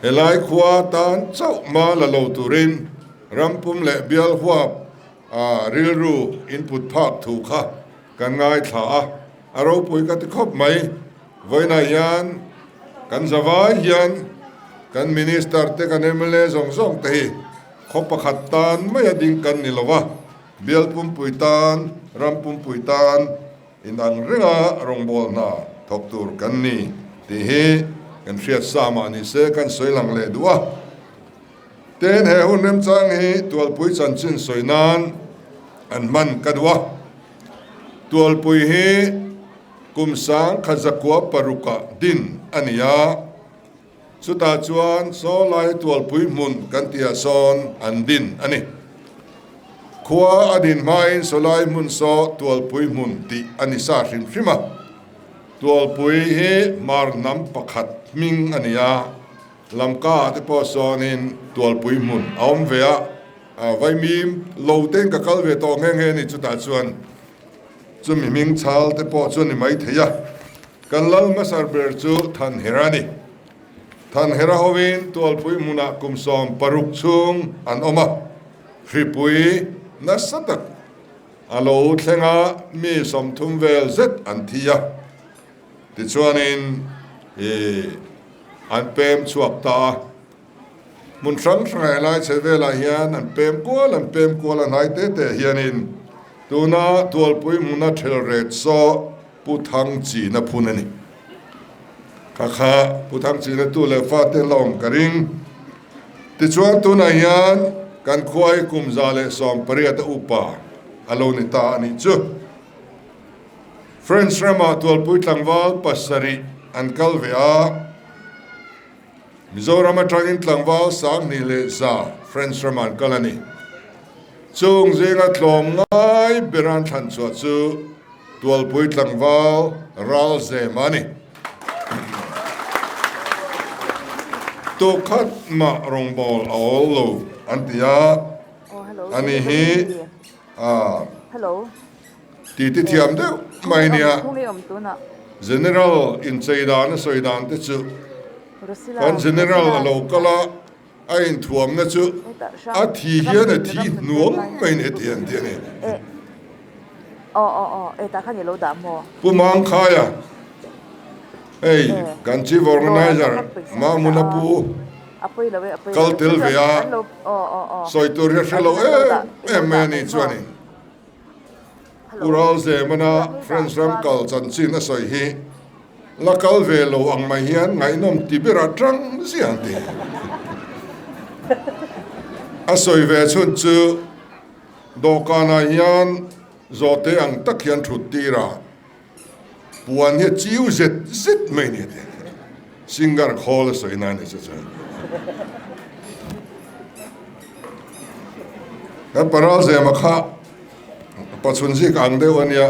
[SPEAKER 6] Helai khua tan chauh ma la lo turin rampum leh bial huap a rilru input phak thu kha kan ngaithla a, a ropui ka ti khawp mai. Vawiinah hian kan zavai hian kan Minister te kan mla zawng zawng te hi khaw pakhat tan mai a ding kan ni lo va, bial pumpui tan, ram pumpui tan, Inang renga rawngbâwl hna thawk tur kan ni tih hi kan hriat sa mah ni se kan sawi lang leh duh a. Tin, he hun remchang hi Tualpui chanchin sawi nan an hman ka duh a. Tualpui hi kum sang khat zakua parukah din a ni a, chutah chuan saw lai Tualpui hmun kan tihah sawn an din a ni. Khua a din hmain sawlai hmun saw Tualpui hmun tih a ni sa hrim hrim a. Tualpui hi Hmar hnam pakhat hming a ni a, Lamka ah te pawh sawnin Tualpui hmun a awm ve a, Vaimim lo tein ka kal ve tawh nghe nghe a ni chutah chuan chumi hming chal te pawh chu a ni maithei a. Kan lal hmasar ber chu Thanhera a ni. Thanhera hovin Tualpui hmunah kum 16 chhung an awm a, hripui nasa tak a lo thleng a, mi 30 vel zet an thi a. Tichuanin ih an pem chhuak ta a, hmun hrang hrang ah helai chhe velah hian an pem kual an pem kual a hnai te te hianin tuna Tualpui hmuna thelret saw Pu Thang China phun a ni. Kha kha Pu Thang China tu leh fate la awm ka ring. Tichuan tunah hian kan khua hi kum 118 a upa a lo ni ta a nih chu. French ramah Tualpui tlangval pasarih an kal ve a, Mizoram atangin tlangval 2100 French ramah an kal a ni. Chung zinga tlawm ngai ber an thlan chhuah chu Tualpui tlangval ral zem a ni. Tukhat mah rawngbâwl a awl lo an ti a, ani hi titi thiam deuh mai nia. General inchei dan a sawi dan te chu kan General a lo kal a, a inthuamna chu a thi hian a thi hnuang mai ni heti an ti a ni. Pu Mangkhaia, hei kan Chief Organiser Mahmuna Pu kal tel ve a, sawi tur hi a hre lo em em mai a ni chuanin Pu Ralzemana French ram kal chanchin a sawi hi La kal ve lo ang mai hian ngaihnawm ti ber atang ziah an ti. A sawi ve chhun chu dawhkanah hian zawhte ang tak hian thut tir a, puan hi a chiu zet zet mai ni a ti. Singer khawl a sawi na ni chu chuan. Kan paral zema kha pachhun zik ang deuh a nia.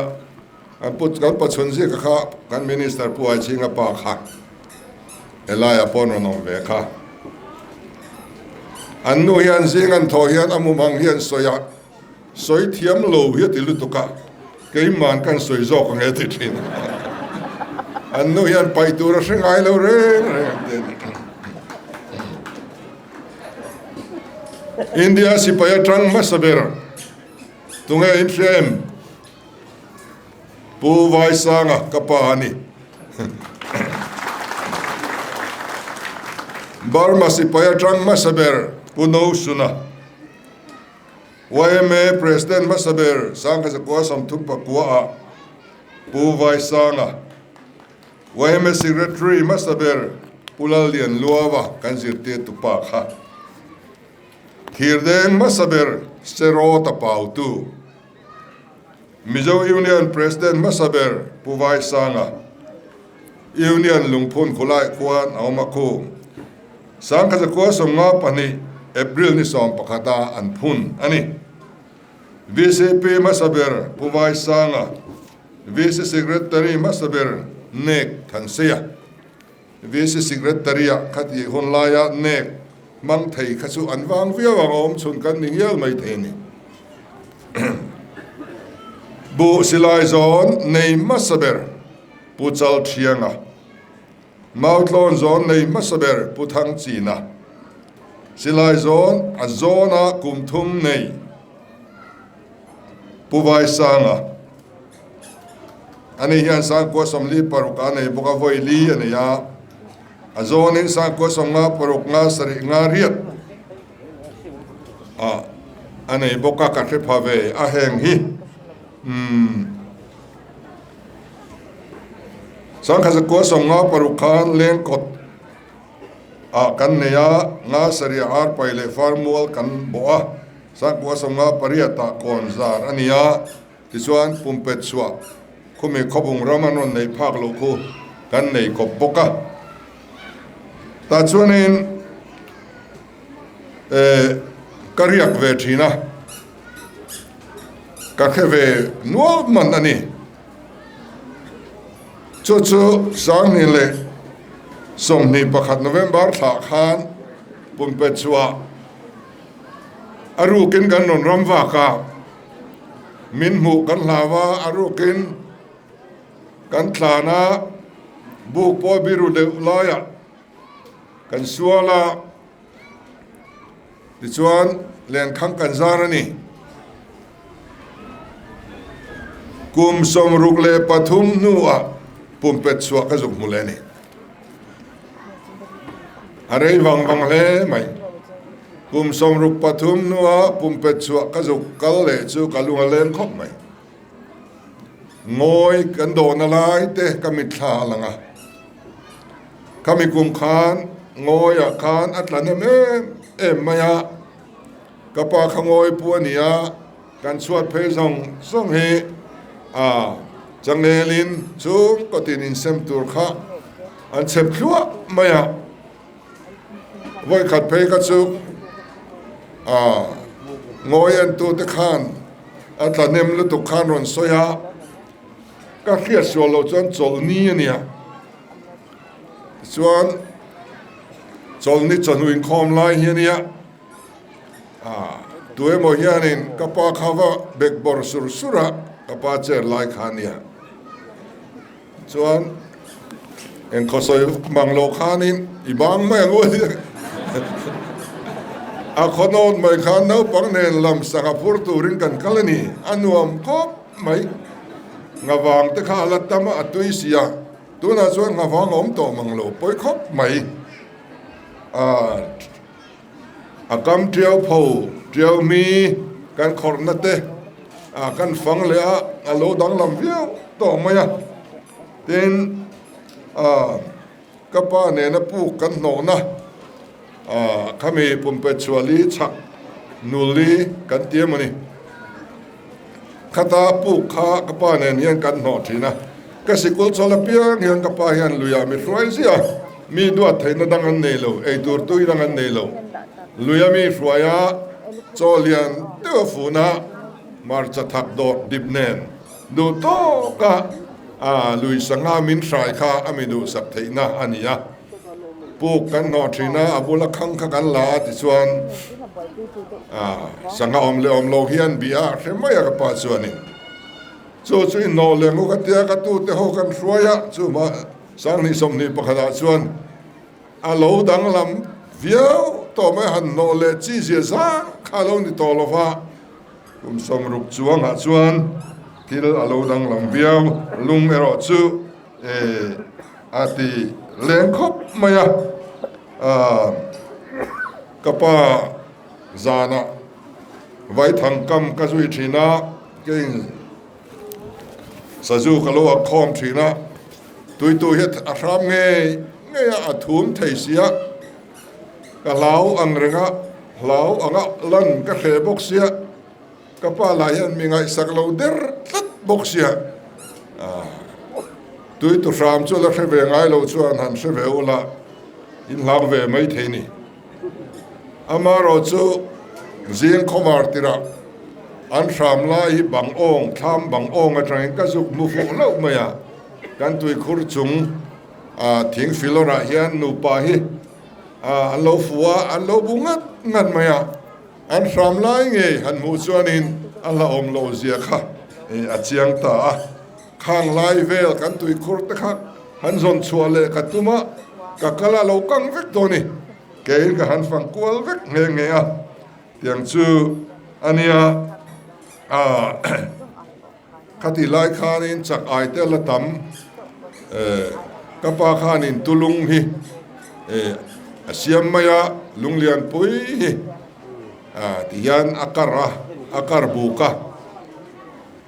[SPEAKER 6] Kan pu kan pachhun zika kha kan minister Pu Aichinga pa kha helaiah pawh an rawn awm ve kha. An nu hian zing an thawh hian a mumang hi an sawi a, sawi thiam lo hi a ti lutuk a, keiman kan sawi zawk ang e ti thin. An nu hian paih tur a hre ngai lo reng reng an ti a ni. India sipai atang hmasa ber tunge in hria em? Pu Vaisanga ka pa a ni. Burma sipai atang hmasa ber Pu Nosuna. Yma President hmasa ber Sangkazakua 34 ah Pu Vaisanga, yma Secretary hmasa ber Pu Lallian Luava kan zirtir tupa kha. Thirdeng hmasa ber Serota Pautu, Mizo Union President hmasa ber Pu Vaisanga, Union Lungphun khulai khuan a awm a khu. 1952 April ni 11 a an phun a ni. VCP hmasa ber Pu Vaisanga, VC Secretary hmasa ber Nek Thanseia, VC Secretary-ah khatih hun laia nek hmang thei kha chu an vang viau ang a awm chhun kan ni ngial mai thei a ni. Buh silai zawn nei hmasa ber Pu Chalthianga, Mautlawn zawn nei hmasa ber Pu Thangchina, silai zawn a zawna kum thum nei Pu Vaisanga, Ani hian 46 a nei bawk a, vawi li a nei a, a zawnin 56 nga sarih nga riat a a nei bawk a, ka hre pha ve a heng hi. Umm. 1956 khan lengkawt ah kan nei a, nga sarih ar pai leh farmual kan bawh a, 1958 ah kawn zar a ni a. Tichuan, pumpet chhuah khumi khawbung ram an rawn neih phak loh khu kan nei kawp bawk a. Tah chuanin eh ka riak ve thin a, ka hre ve nual man a ni. Chu chu 2021 November thlah khan pumpet chhuah a rukin kan rawn ram vak a. Min hmuh kan hlau a, a rukin kan tlan a, buk pawh biru deuh laiah kan sual a, tichuan lenkhang kan zar a ni. Kum 63 hnuah pumpet chhuah ka zuk hmu leh a ni. A rei vang vang hle mai. Kum 63 hnua pumpet chhuah ka zuk kal leh chu ka lung a leng khawp mai. Ngawi kan dawhna lai te ka mitthla a lang a. Khami kum khan ngawiah khan a tla nem em em mai a. Ka pa kha ngawi pu a ni a, kan chhuat phei zawng zawng hi a changelin chung kawtin insem tur kha an chep thluah mai a. Vawikhat phei kha chu a ngawi en tu te khan a tla nem lutuk khan rawn sawi a, ka hriat sual loh chuan chawlhni a nia. Tichuan chawlhni chawhnu inkhawm lai hi a nia, a tu emaw hianin ka pa kha va bek bawr sur sur a, ka pa chair lai kha a nia. Chuan eng khawsawi mang loh khanin i bang mai ang u a khawnawt mai khan naupang nen lam sangha phur turin kan kal a ni. A nuam khawp mai. Nghavang te kha a la tam a, a tui si a. Tunah chuan nghavang a awm tawh mang lo pawi khawp mai. A kam tiau pho tiau mi kan khawrhna te a kan fang leh a, a lo danglam viau tawh mai a. Tin, a ka pa nena puk kan hnawhna a khami pumpet chhuahli chhak nulli kan ti emaw ni. Khata puk kha ka pa nen hian kan hnawh thin a, ka sikul chawl apiang hian ka pa hian luiah mi hruai ziah a, mi duat theihna dang an nei lo, eitur tui dang an nei lo. Luia mi hruai a, chaw lian deuh a fun a, hmarcha thak dawt dip nen duh tawk a, a lui sangha min hrai kha a mi duhsak theihna a ni a. Puk kan hnawh thin a, a bula khang kha kan la a tichuan sangha awm leh awm lo hian bih a hre mai a ka pa chuanin chu chu inhnawh leh ngu ka tia ka tute ho kan hruai a chu mah 2021 ah chuan a lo danglam viau tawh mai han hnawh leh chi zia zang kha a lo ni tawh lo va kum 60 chuangah chuan thil a lo danglam viau lung erawh chu A ti leng khawp mai a, ka pa zanah Vaithang kam ka zui thin a, keiin sazu ka lo ak khawm thin a, tuitu hi a hram ngei ngei a, a thum thei sia, ka hlau ang reng a, hlau anga lan ka hre bawk sia, ka pa lah hian mi ngaihsak lo der tlat bawk sia, tuitu hram chu la hre ve ngai lo chuan han hre ve ula in hlau ve mai thei ni. Amaherawhchu zing khawvar tirah an hram lai hi bang awng, thlam bang awng atangin ka zuk hmu fuh hlauh mai a, kan tuikhur chung thing filawrah hian nupa hi an lo fu a, an lo bu ngat ngat mai a, an hram lai ngei han hmuh chuanin a hlauhawm loh zia kha a chiang ta a. Khang lai vel kan tuikhur te kha han zawn chhuah leh ka tum a, ka kal a lo kang vek dawn i, keiin ka han fang kual vek nghe nghe a, tiang chu a nia a khati lai khanin chak ai te la tam ka pa khanin tulung hi a siam mai a, lunglian pui hi tihian a kar a, a kar buk a.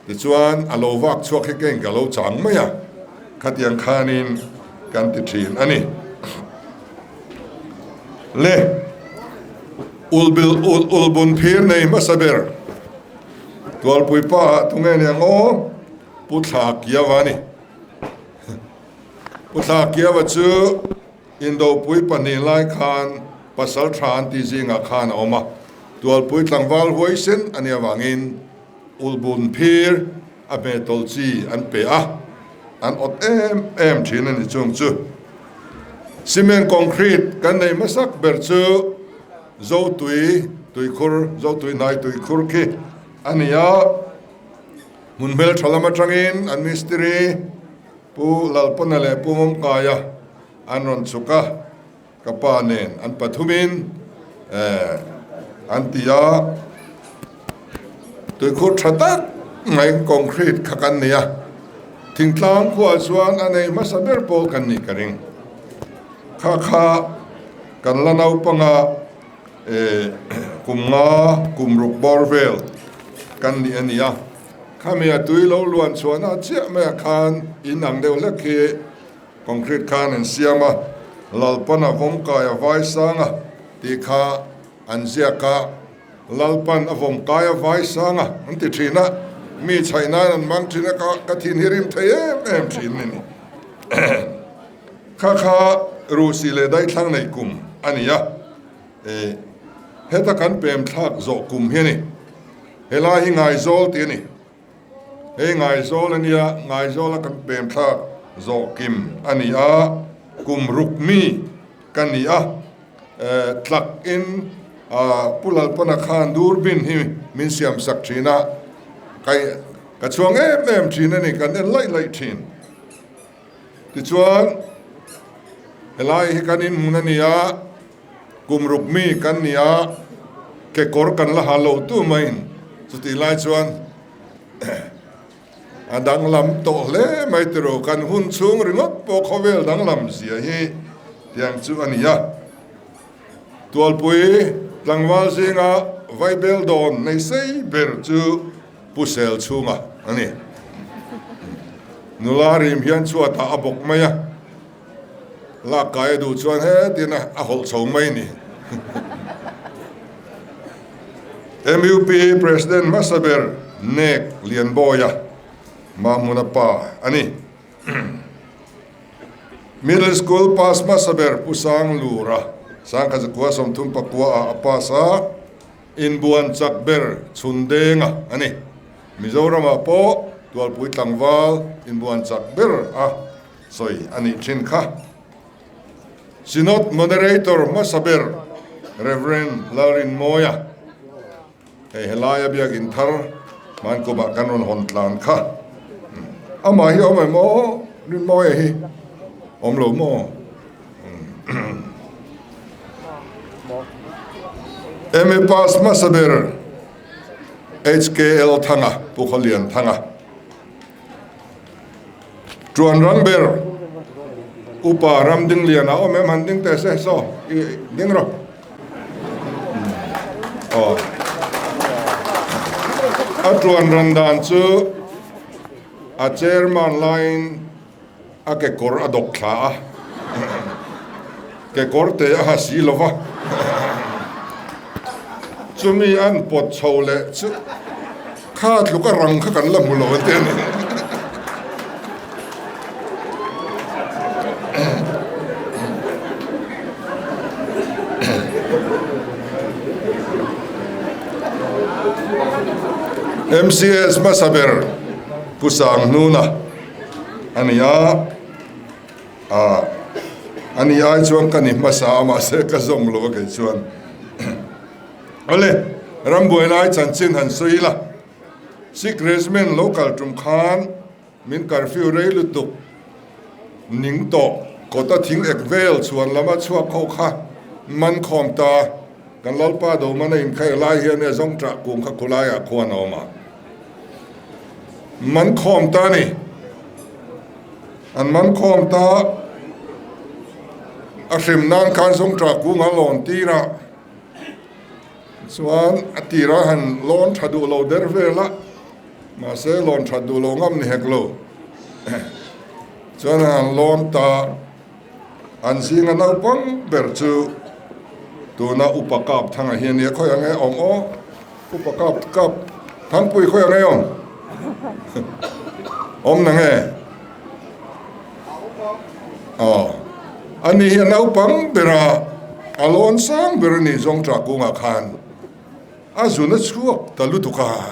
[SPEAKER 6] Tichuan, a lo vak chhuak hi keng ka lo chang mai a, khatiang khanin kan ti thin a ni. Le, ulbil ul ulbun phir nei hmasa ber Tualpui pa ah tunge nia ngaw Pu Thla Kiava a ni. Pu Thla Kiava chu Indopui pahnih lai khan pasal tha an tih zingah khan a awm a, Tualpui tlangval huaisen a nih avangin Ulbun phir a hmetawlh chi an pe a, an awt em em thin a ni chung chu. Cement concrete kan nei hmasak ber chu Zotui tuikhur, Zotui hnai tuikhur khi a ni a, hmun hmeltha lam atangin an mistiri Pu Lalpana leh Pu Mawmkaia an rawn chhuk a. Ka pa nen an pathumin an ti a, tuikhur tha tak mai concrete kha kan nei a, thingtlang khuaah chuan a nei hmasa ber pawh kan nih ka ring. Kha kha kan la naupanga kum nga kum ruk bawr vel kan nih a ni a, khami a tui lo luan chhuahna chiah maiah khan in ang deuh hlek hi Concrete khan an siam a, Lalpan a vawmkai a vai sang a tih kha an ziak a, Lalpan a vawmkai a vai sang a an ti thin a, mi chhaih nan an hmang thin a, ka thin hi rim thei em em thin a ni. Kha kha Rusi leh Daithlang nei kum a ni a, heta kan pem thlak zawh kum hi a ni. Helai hi Ngaizawl tih a ni. Hei Ngaizawl a nia, Ngaizawla kan pem thlak zawh kim a ni a, kum ruk mi ka ni a, tlak in Pu Lalpana khan durbin hi min siam sak thin a, kai ka chhuang em em thin a ni, kan en laih laih thin. Tichuan helai hi kan inhmun a ni a, Kum ruk mi kan ni a, kekawr kan la ha lo tu maiin chutih lai chuan a danglam tawh hle mai tiraw, kan hun chhung ringawt pawh khawvel danglam zia hi tiang chu a ni a. Tualpui tlangval zinga vaibel dawn nei sei ber chu Pu Sel chhunga a ni. Nula rim hian chhuatah a bawk mai a. Lak kai a duh chuan hetin a hawlh chho mai ni. MUP President hmasa ber Nek Lianbawia Mahmuna pa a ni. Middle School pass hmasa ber Pu Sang Lura Sangkhaza 39 ah a pass a, inbuan chak ber Chhundenga a ni. Mizoramah pawh Tualpui tlangval inbuan chak ber a Sawi a nih thin kha. Synod Moderator hmasa ber Rev. Lalrinmawia hei helaia biakin thar hmankawmah kan rawn hawn tlan kha. Amah hi awm em aw? Rinmawia hi awm lo maw? MA pass hmasa ber HKL Thanga, Pu Khawlian Thanga. Tuan ram ber upa ram ding lian a awm em han ding teh se saw i ding rawh aw. A tuan ran dan chu a chairman laiin a kekawr a dawk thla a, kekawr te a ha si lo va, chumi an pawt chho leh chu kha tluk a rang kha kan la hmu lo an ti a ni. MCS hmasa ber Pu Sanghnuna a ni a, ah a ni ai chuan ka ni hmasa a mahse ka zawm lo a kei chuan. Awle, rambuai lai chanchin han sawi ila, Sikh Regiment lo kal tum khan Min curfew rei lutuk ning tawh kawta thing ek vel chhuan lama chhuak ho kha man khawm ta. Kan Lalpa Doman a inkhaih lai hian e zawng ṭah kung kha khulaiah khuan a awm a. Man khawm ta ni. An man khawm ta a hrim nan khan zawng ṭah kung a lawn tir a. Chuan a tirah han lawn ṭha duh lo der vel a. Mahse lawn that duh lo ngam ni hek lo. Chuan an lawn ta, an zinga naupang ber chu tuna upa kap thanga hi a nia, khawi ang e awm aw, upa kap kap Thangpui khawi ang e awm? Awm nang e? Aw, ani hi a naupang bera a lawn sang ber a ni Zawngṭah kungah khan. A zun a chhuak ta lutuk a,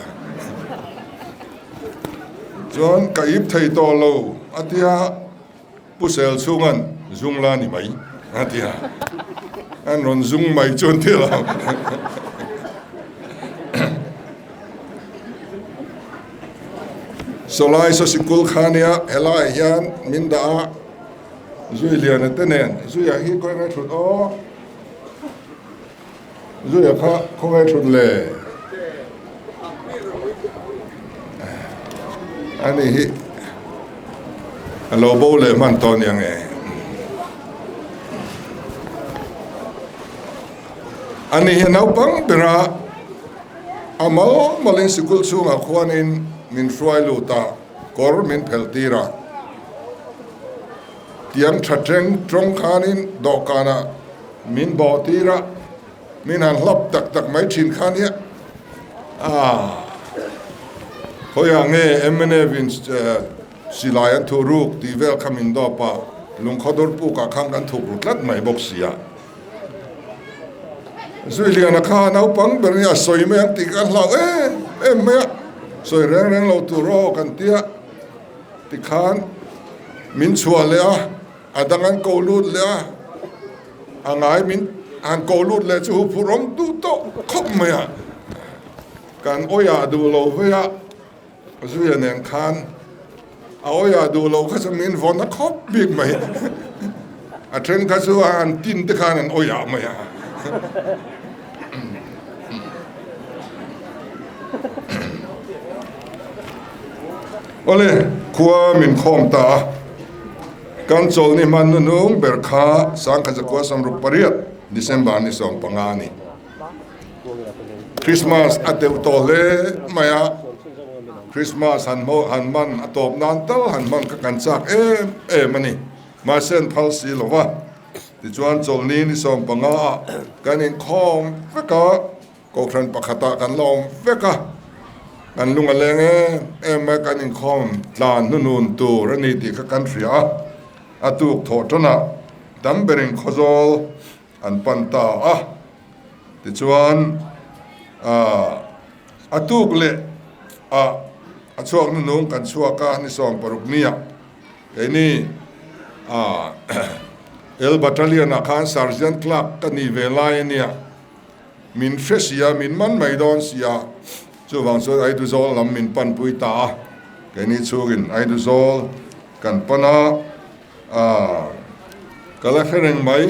[SPEAKER 6] chuan ka ip thei tawh lo a tia, Pu Sel chhunga'n zung la ni mai a tia, an rawn zung mai chuan ti lo. Sawlai saw sikul kha nia helaiah hian min dah a, Zui Liana te nen, Zuia hi khawi ngai thut aw. Zuia kha khawngaih thut le. Ani hi a lo bo leh hman tawh nia nge. Ani hi a naupang bera a mal malin sikul chhungah khuanin min hruai lut a, kawr min phelh tir a. Tiang tha teng tawng khanin dawhkanah Min bawh tir a, min han hlap tak tak mai thin kha nia. Aah. Khawiah nge mnf in silai an thuh ruk tih vel kha min dawp a, lungkhaw dur pukah khan kan thuk ru tlat mai bawk si a. Zuiliana kha naupang ber nia sawi mai ang tih kha a hlau em em mai a, sawi reng reng lo tur aw kan tia tikhan min chhuah leh a. A dang an ko lut leh a, a ngai min han ko lut leh chu huphurh awm duh tawh khawp mai a. Kan awiah duh lo vei a, Zuia nen khan a awiah duh lo kha chu min vawn a khawp bik mai. A then kha chu an tin te khan an awiah mai a. Awle, khua min khawm ta a. Kan chawlhni hman nuhnung ber kha Sangkhatzakua 68 December ni 15 a ni. Christmas a deuh tawh hle mai a, Christmas han hmaw han man a tawp nan tal han hman kha kan chak em em a ni. Mahse an phal si lo va, tichuan chawlhni ni 15 ah kan inkhawm vek a. Kohhran pakhatah kan la awm vek a, kan lung a leng em em mai, kan inkhawm tlan hnunun tur a ni tih kha kan hria a, a tuk thawh tanah tam berin Khawzawl an pan ta a, tichuan aah a tuk leh ah a chhuak hnunung kan chhuak a, ni 60 nia keini aah El Battalion ah khan Sergeant Clerk ka nih ve lai a nia. Min hre sia, min man mai dawn sia, chuvang chuan Aiduzawl lam min panpui ta a, keini chhungin Aiduzawl kan pan a, aah ka la hre reng mai,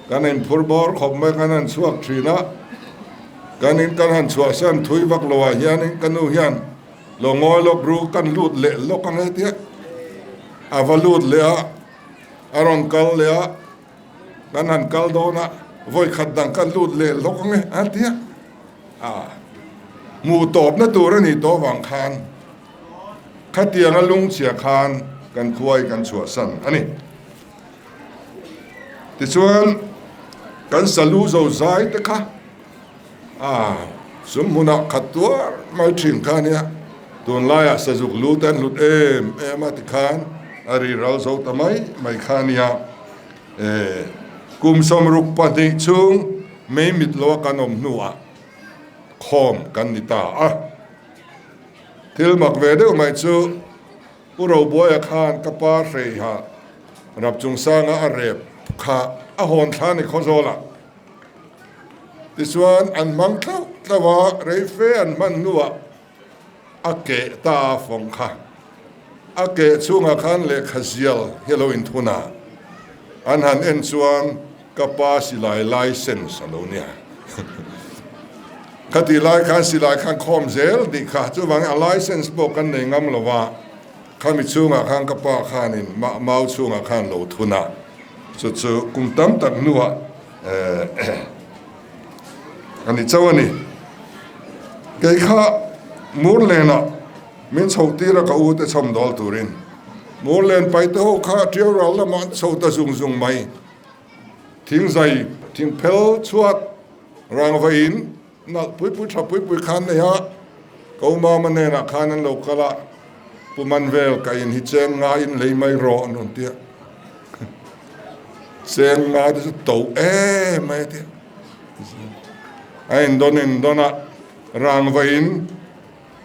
[SPEAKER 6] kan inphur bawr khawp mai, kan han chhuak thin a, kan in kan han chhuah san thui vak lo ah hianin ka nu hian lo ngawi lawk ru kan lut leh lawk ang e tia a va lut leh a, a rawn kal leh a. Kan han kal dawn a, vawi khat dang kan lut leh hlawk ang e a ti a. Hmuh tawpna tur a nih tawh vang khan khatianga lungchhia khan kan khuai kan chhuahsan a ni. Tichuan kan salu zo zai te kha a sum hmunah khat tuar mai thin kha a nia, tunlaiah sazuk lu te an hlut em em a tikhan a ri ral zo ta mai mai kha a nia. Kum 62 chhung mei mit loa kan awm hnuah khawm kan ni ta a. Thil mak ve deuh mai chu Pu Robuaia khan ka pa hreiha Rapchungsanga a rep kha a hawn thla ni Khawzawlah. Tichuan an hmang tlauh tlauh a, rei fe an hman hnuah a keh ta a fawng kha. A keh chhungah khan lehkha zial hi a lo inthun a, an han en chuan ka pa silai license a lo nia. Khati lai khan silai khan khawm zel tih kha, chuvangin a license pawh kan nei ngam lo va, khami chhungah khan ka pa khanin mau chhungah khan lo thun a, chu chu kum tam tak hnuah a ni chauh a ni. Kei kha Murlenah min chhoh tir a ka u te chhawm dawl turin Murlen paite ho kha tiau ral lamah an chho ta zung zung mai. Thing zai, thing phel chhuat rangva in nalh pui pui tha pui pui khan nei a, ka u mama hnenah khan an lo kal a, Pu Manvel ka in hi cheng nga in lei mai rawh an rawn ti a. Cheng nga te chu to em mai a ti a. A in dawn in dawn a, rangva in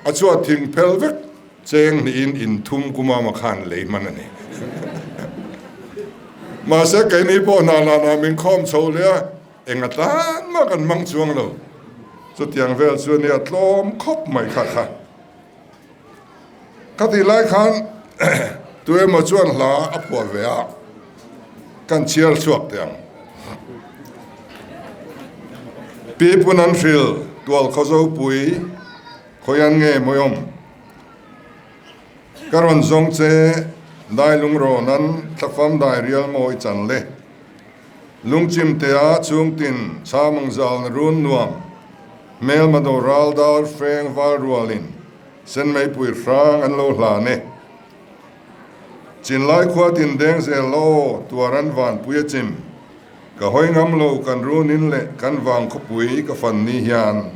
[SPEAKER 6] a chhuat thing phel vek cheng hnihin in thum kumama khan lei hman a ni. Mahse keini pawh hna lana min khawm chho leh a, Eng atan mah kan hmang chuang lo. Chutiang vel chu ania tlawm khawp mai kha kha. Ka tih lai khan tuemaw chuan hla a phuah ve a, kan chhiar chhuak teh ang. Pi Pun an hril tual khaw zopui khawian nge mawiawm? Ka rawn zawng che dai lungrawn an thlafam dai rial mawi chan le. Lungchimtea chhungtin chhamang zalna run nuam, hmelma do ral dar feng val rualin senmeipui hrang an lo hlan e. Chinlai khua tin deng zel la aw tuar an vanpui a chim, ka hawi ngam lo kan runin leh kan vang khawpui ka fan ni hian.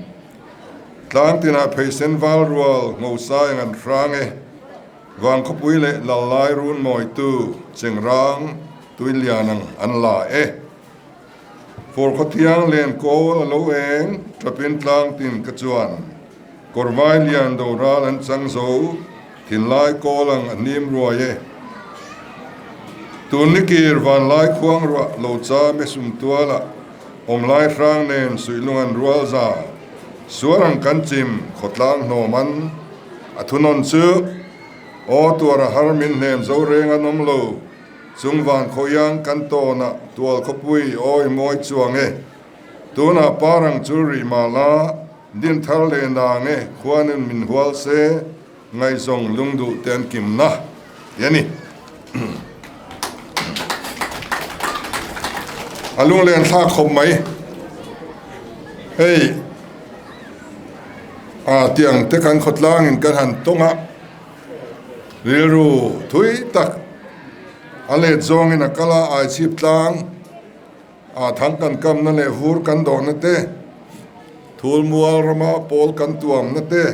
[SPEAKER 6] Tlang tinah pheisen val rual ngosai ang an hrang e. Vang khawpui leh lal lai run mawitu chengrang tui lian ang an la e. Fur khawthiang len kawl a lo eng tapin tlang tin ka chuan kawr vai lian do ral an chang zo thinlai kawl ang a hnim ruai e. Tun ni kir vanlai khuang ruah lo cham e sum tualah awmlai hrang nen suihlung an rual za suar ang kan chim khawtlang hnawm an A thunawn chu, Aw tuar a har min hnem zo reng an awm lo, chung van khawiang kan tawnah tual khawpui awi mawi chuang e. Tunah parang chu rih mah la, din thar leh nang e, khuanin min hual se, ngaihzawng lungduh te an kimna ti a ni. A lunglen thlak khawp mai. Hei. A tiang te kan khawtlangin kan han tawng a, rilru thui tak a let zawngin a kal a, aichhip tlang a thang kan kamna leh vur kan dawhna te, thulmual rama pawl kan tuamna te,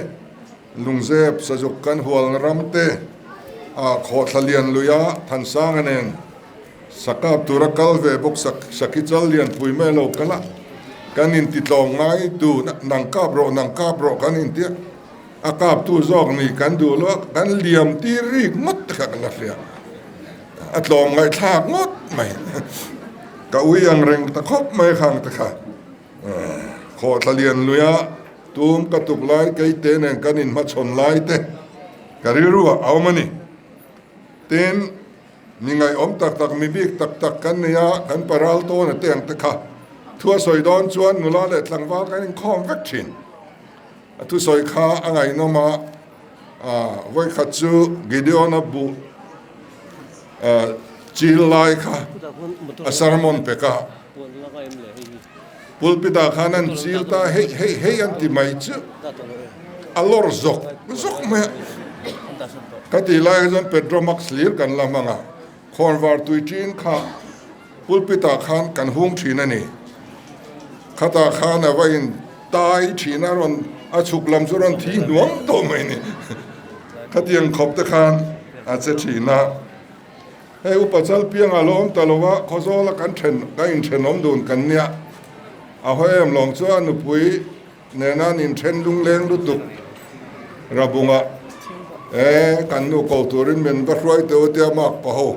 [SPEAKER 6] lungzep sazuk kan hualna ram te, a khawhthla lian luia Thansanga nen Sakap tura kal ve bawk sak Saki chal lian pui mai lo kal a, kan inti tlawm ngai tu nang kap rawh nang kap rawh kan inti a, a kap tu zawk ni kan duh lo a, kan liam tir rik ngawt te kha kan la hria, a tlawm ngaihthlak ngawt mai, ka ui ang reng ta khawp mai khang te kha, khawhthla lian lui a tum ka tuk lai keite nen kan inhmachhawn lai te ka rilru ah a awm a ni, tin. Mi ngaihawm tak tak, mi bik tak tak kan nei a, kan paral tawn a te ang te kha. Thu a sawi dawn chuan nula leh tlangval kan inkhawm vek thin. A thusawi kha a ngaihnawm a, vawikhat chu Gideon-a buh chil lai kha a sermon pek a, pulpit ah khan an chil ta hei hei hei an ti mai chu. a lawr zawk zawk mai a. Ka tih lai chuan Petromax hlir kan la hmang a, khawnvar tui ṭin kha pulpit ah khan kan hung ṭhin a ni. Khatah khan a va in tai ṭhin a, rawn a chhuk lam chu rawn thi hnuang tawh mai a ni. Khatiang khawp te khan a che ṭhin a. Hei upa Chalpianga lo awm ta lo a, Khawzawla kan then ka inthenawm dun kan nia. A hawi em lawng chu a nupui nena an inthen lungleng lutuk Rabunga e kan nu ko turin min va hruai teu tia mak pa ho.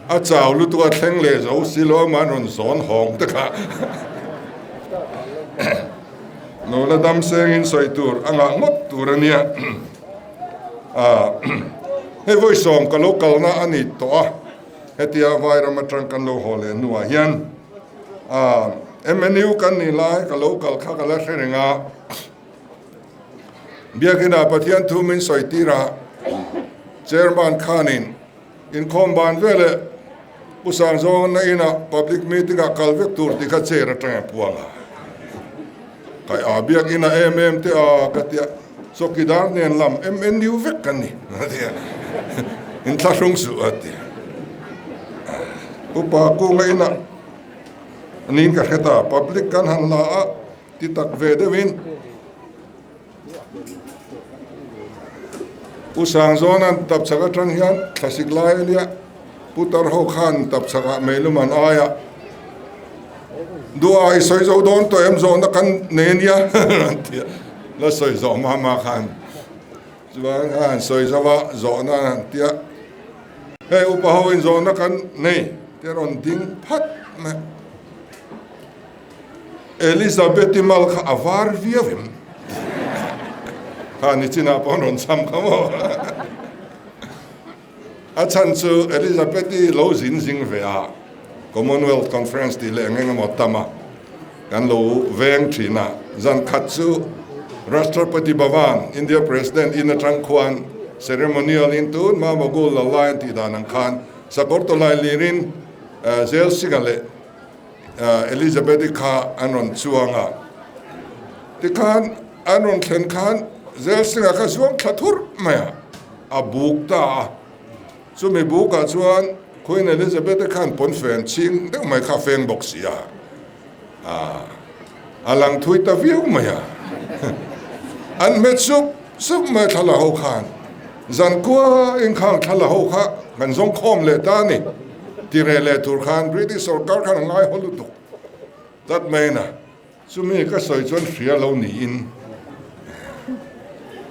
[SPEAKER 6] A chau lutuk a thleng leh zo si lo ama an rawn zawn hawng te kha. Lo la dam sengin sawi tur a ngah ngawt tur a nia. Hei vawi sawm ka lo kalna a ni tawh a, hetia Vairam atang kan lo haw leh hnuah hian MNU kan nih lai ka lo kal kha ka la hre reng a, Biakinah Pathian thu min sawi tir a, Chairman khanin inkhawm ban veleh Pu Sangzawnga inah public meeting ah kal vek tur tih kha chair atang a puang a. Kai a biakina em em te a ka tia chawkidar nen lam MNU vek kan ni a ti a, inthlahrung suh a ti. Upa kunga inah niin ka hre ta, public kan han la a ti tak ve deuhin U Sangzawna'n tapchhak atang hian thlasik lai a nia, Putar ho khan tapchhak ah meilum an ai a, Duh a i sawi zo dawn tawh em zawhna kan nei a nia an ti a, la sawi zawh mah mah khan chuan a han sawi zo a zawhna an han ti a, hei upa ho in zawhna kan nei te rawn ding phat mai. Elizabeth-i mal kha a var viau em? Kha nichinah pawh an rawn cham kha maw? A chhan chu Elizabeth-i lo zin zing ve a, Commonwealth Conference tih leh eng eng emaw tam a, kan lo veng thin a. Zan khat chu Rashtrapati Bhavan, India President in atang khuan ceremonial in tun hma Mughal lal lai an tih dan ang khan sakawr tawlai lirin Zel Singh-a leh Elizabeth-i kha an rawn chuang a, tikhan an rawn thlen khan Zelsingh-a kha zuang thla thur mai a, a buk ta a. Chumi bukah chuan Queen Elizabeth-i khan pawnfen chhing deuh mai kha a feng bawk si a, a lang thui ta viau mai a. An hmet sup sup mai thla la ho khan Zankua inkhang thla la ho kha kan zawng khawm leh ta a ni. Tireh leh tur khan British sorkar khan a ngai haw lutuk tlat mai na. Chumi ka sawi chuan hria lo niin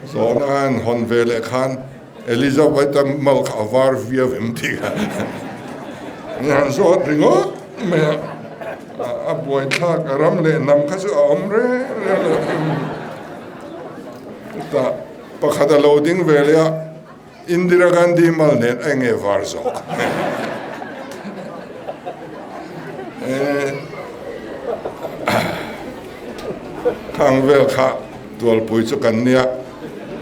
[SPEAKER 6] zawhna an hawn ve leh khan Elizabeth a mal kha a var viau em tih kha ni han zawt ringawt mai a. A buaithlak a ram leh hnam kha chu a awm reng reng lo. Chutah pakhat a lo ding ve leh a, Indira Gandhi mal nen a enge var zawk? Khang vel kha tualpui chu kan nia,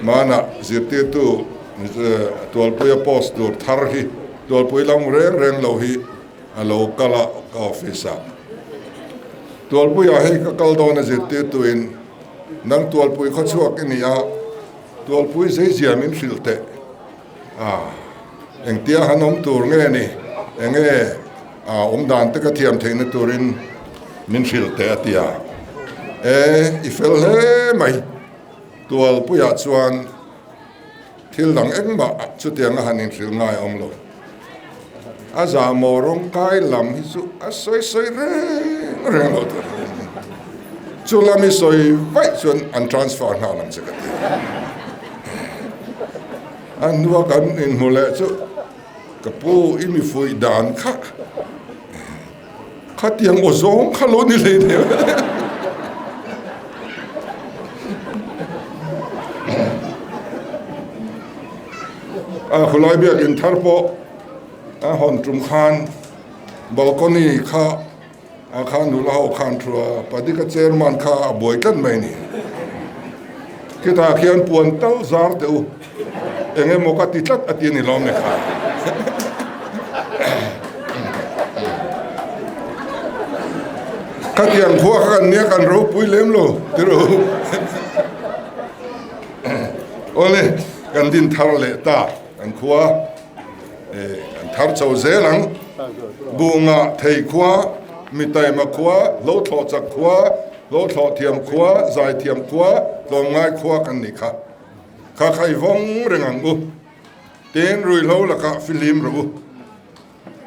[SPEAKER 6] hmanah zirtirtu tualpuia post tur thar hi tualpui lam reng reng lo hi a lo kal a ka office ah. Tualpuiah hei ka kal dawn a zirtirtuin Nang Tualpui khaw chhuak i ni a, Tualpui zeizia min hrilh teh. A, engtia han awm tur nge ni? Enge a awm dan te ka thiam theihna turin min hrilh teh a ti a. E, i fel hle mai. Tualpuiah chuan thil dang engmah chutianga han inhrilh ngai a awm lo. A zahmawh rawngkai lam hi chu a sawi sawi reng reng lo tur a ni. Chu lam i sawi vaih chuan an transfer nghal ang che ka ti. A hnua kan inhmu leh chu ka pu i mi fuih dan kha khatiang aw zawng kha lo ni hlei thei. A khulai biakin thar pawh a hawn tum khan balcony kha a kha nula ho khan thu a, Padika chairman kha a buai tlat mai a ni. Khitah khian puan tal zar teh u, eng emaw ka ti tlat a ti a ni lawm ni kha. Khatiang khua kha kan nia kan ropui lem lo ti rawh u. Awle, kan din thar leh ta kan khua kan thar chho zel ang. Bunga thei khua, mitaima khua, hlo thlawh chak khua, hlo thlawh thiam khua, zai thiam khua, tlawmngai khua kan nih kha. Kha kha i vawng reng ang u. Tin, ruihhlo lakah fihlim rawh u.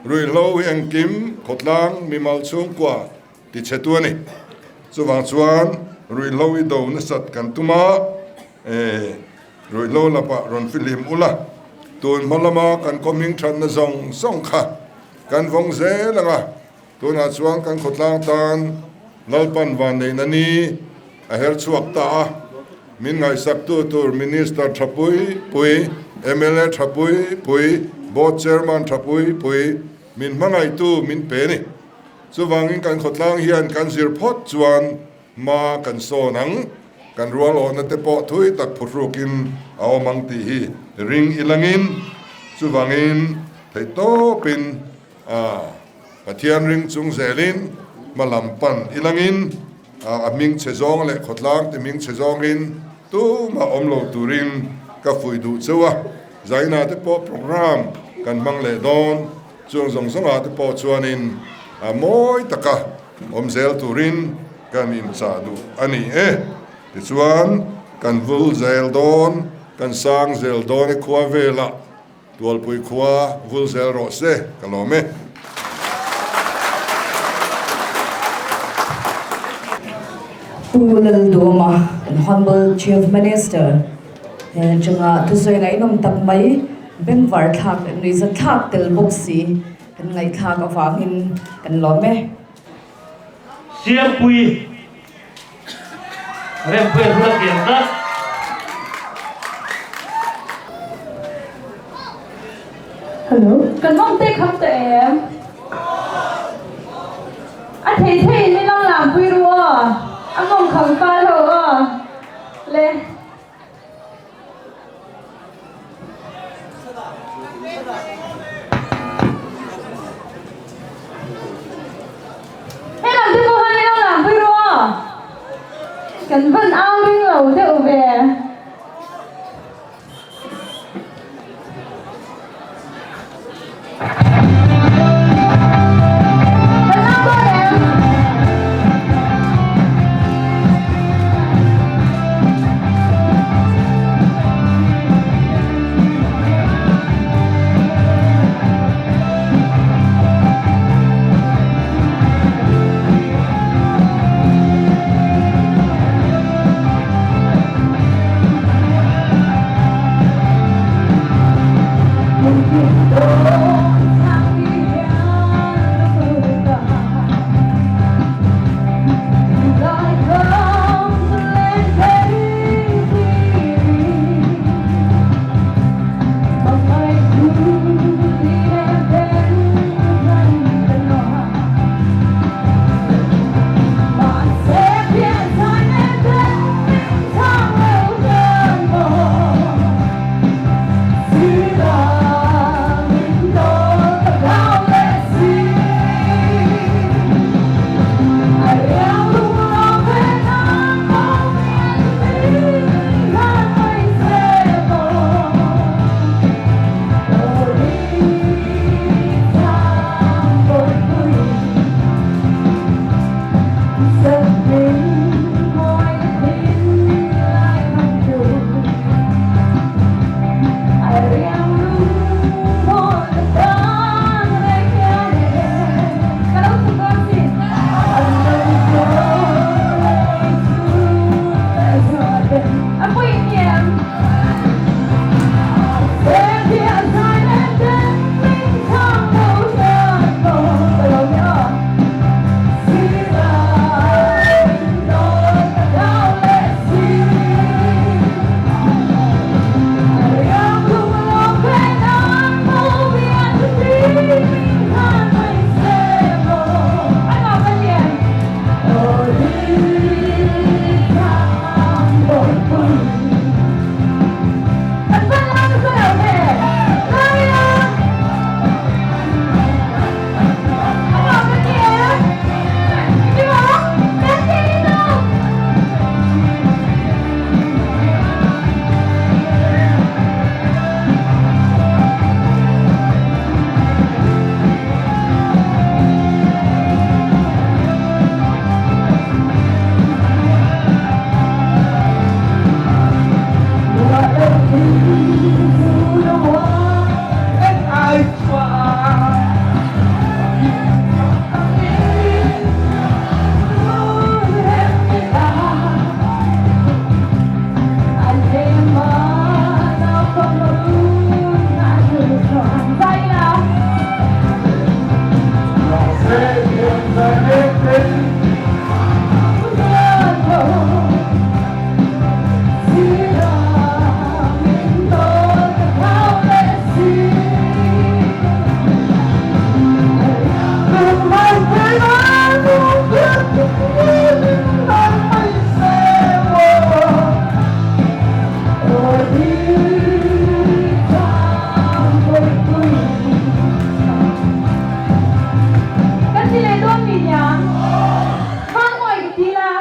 [SPEAKER 6] Ruihhlo hi engkim khawtlang mimal chhungkua ti chhe tu a ni. Chuvang chuan ruihhlo i do nasat kan tum a, ruihhlo lapah rawn fihlim ula, tun hma lama kan khaw hming thatna zawng zawng kha kan vawng zel ang a, tunah chuan kan khawtlang tan Lalpan vanneihna ni a her chhuak ta a, min ngaihsaktu tur Minister tha pui pui, mla tha pui pui, Board Chairman tha pui pui min hmangaihtu min pe a ni. Chuvangin kan khawtlang hian kan zir phawt chuan hma kan sawn ang, kan rual awhna te pawh thui tak phurhrukin a awm ang tih hi ring ilangin chuvangin theihtawpin a Pathian ring chung zelin hma lam pan ilangin a hming chhe zawng leh khawtlang ti hming chhe zawngin tumah awm lo turin ka fuih duh cheu a, Zaina te pawh program kan hmang leh dawn. Chung zawng zawngah te pawh chuanin a mawi taka awm zel turin kan inchah duh a ni e. Tichuan, kan vul zel dawn, kan sang zel dawn e khua velah Tualpui khua vul zel rawh se, ka lawm e.
[SPEAKER 1] Pu Lalduama, kan Honourable Chief Minister, he chunga thusawi ngaihnawm tak mai, bengvar thlak leh nuihza thlak tel bawk si kan ngaihthlak avangin kan lawm e.
[SPEAKER 7] Siampui Rempuia hula kiang tlat.
[SPEAKER 8] Hello. Kan awm te kham ta em? A thei thei in min lo lam pui ru aw. A mawng kham fal ho aw. Le. He lam te pawh han i lo lam pui ru aw. Kan van au ring lo deuh ve. Kan au dawn em? Kan ti leh dawn mi niang? Van ngawi ka ti la.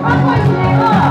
[SPEAKER 8] Van ngawi ti leh aw.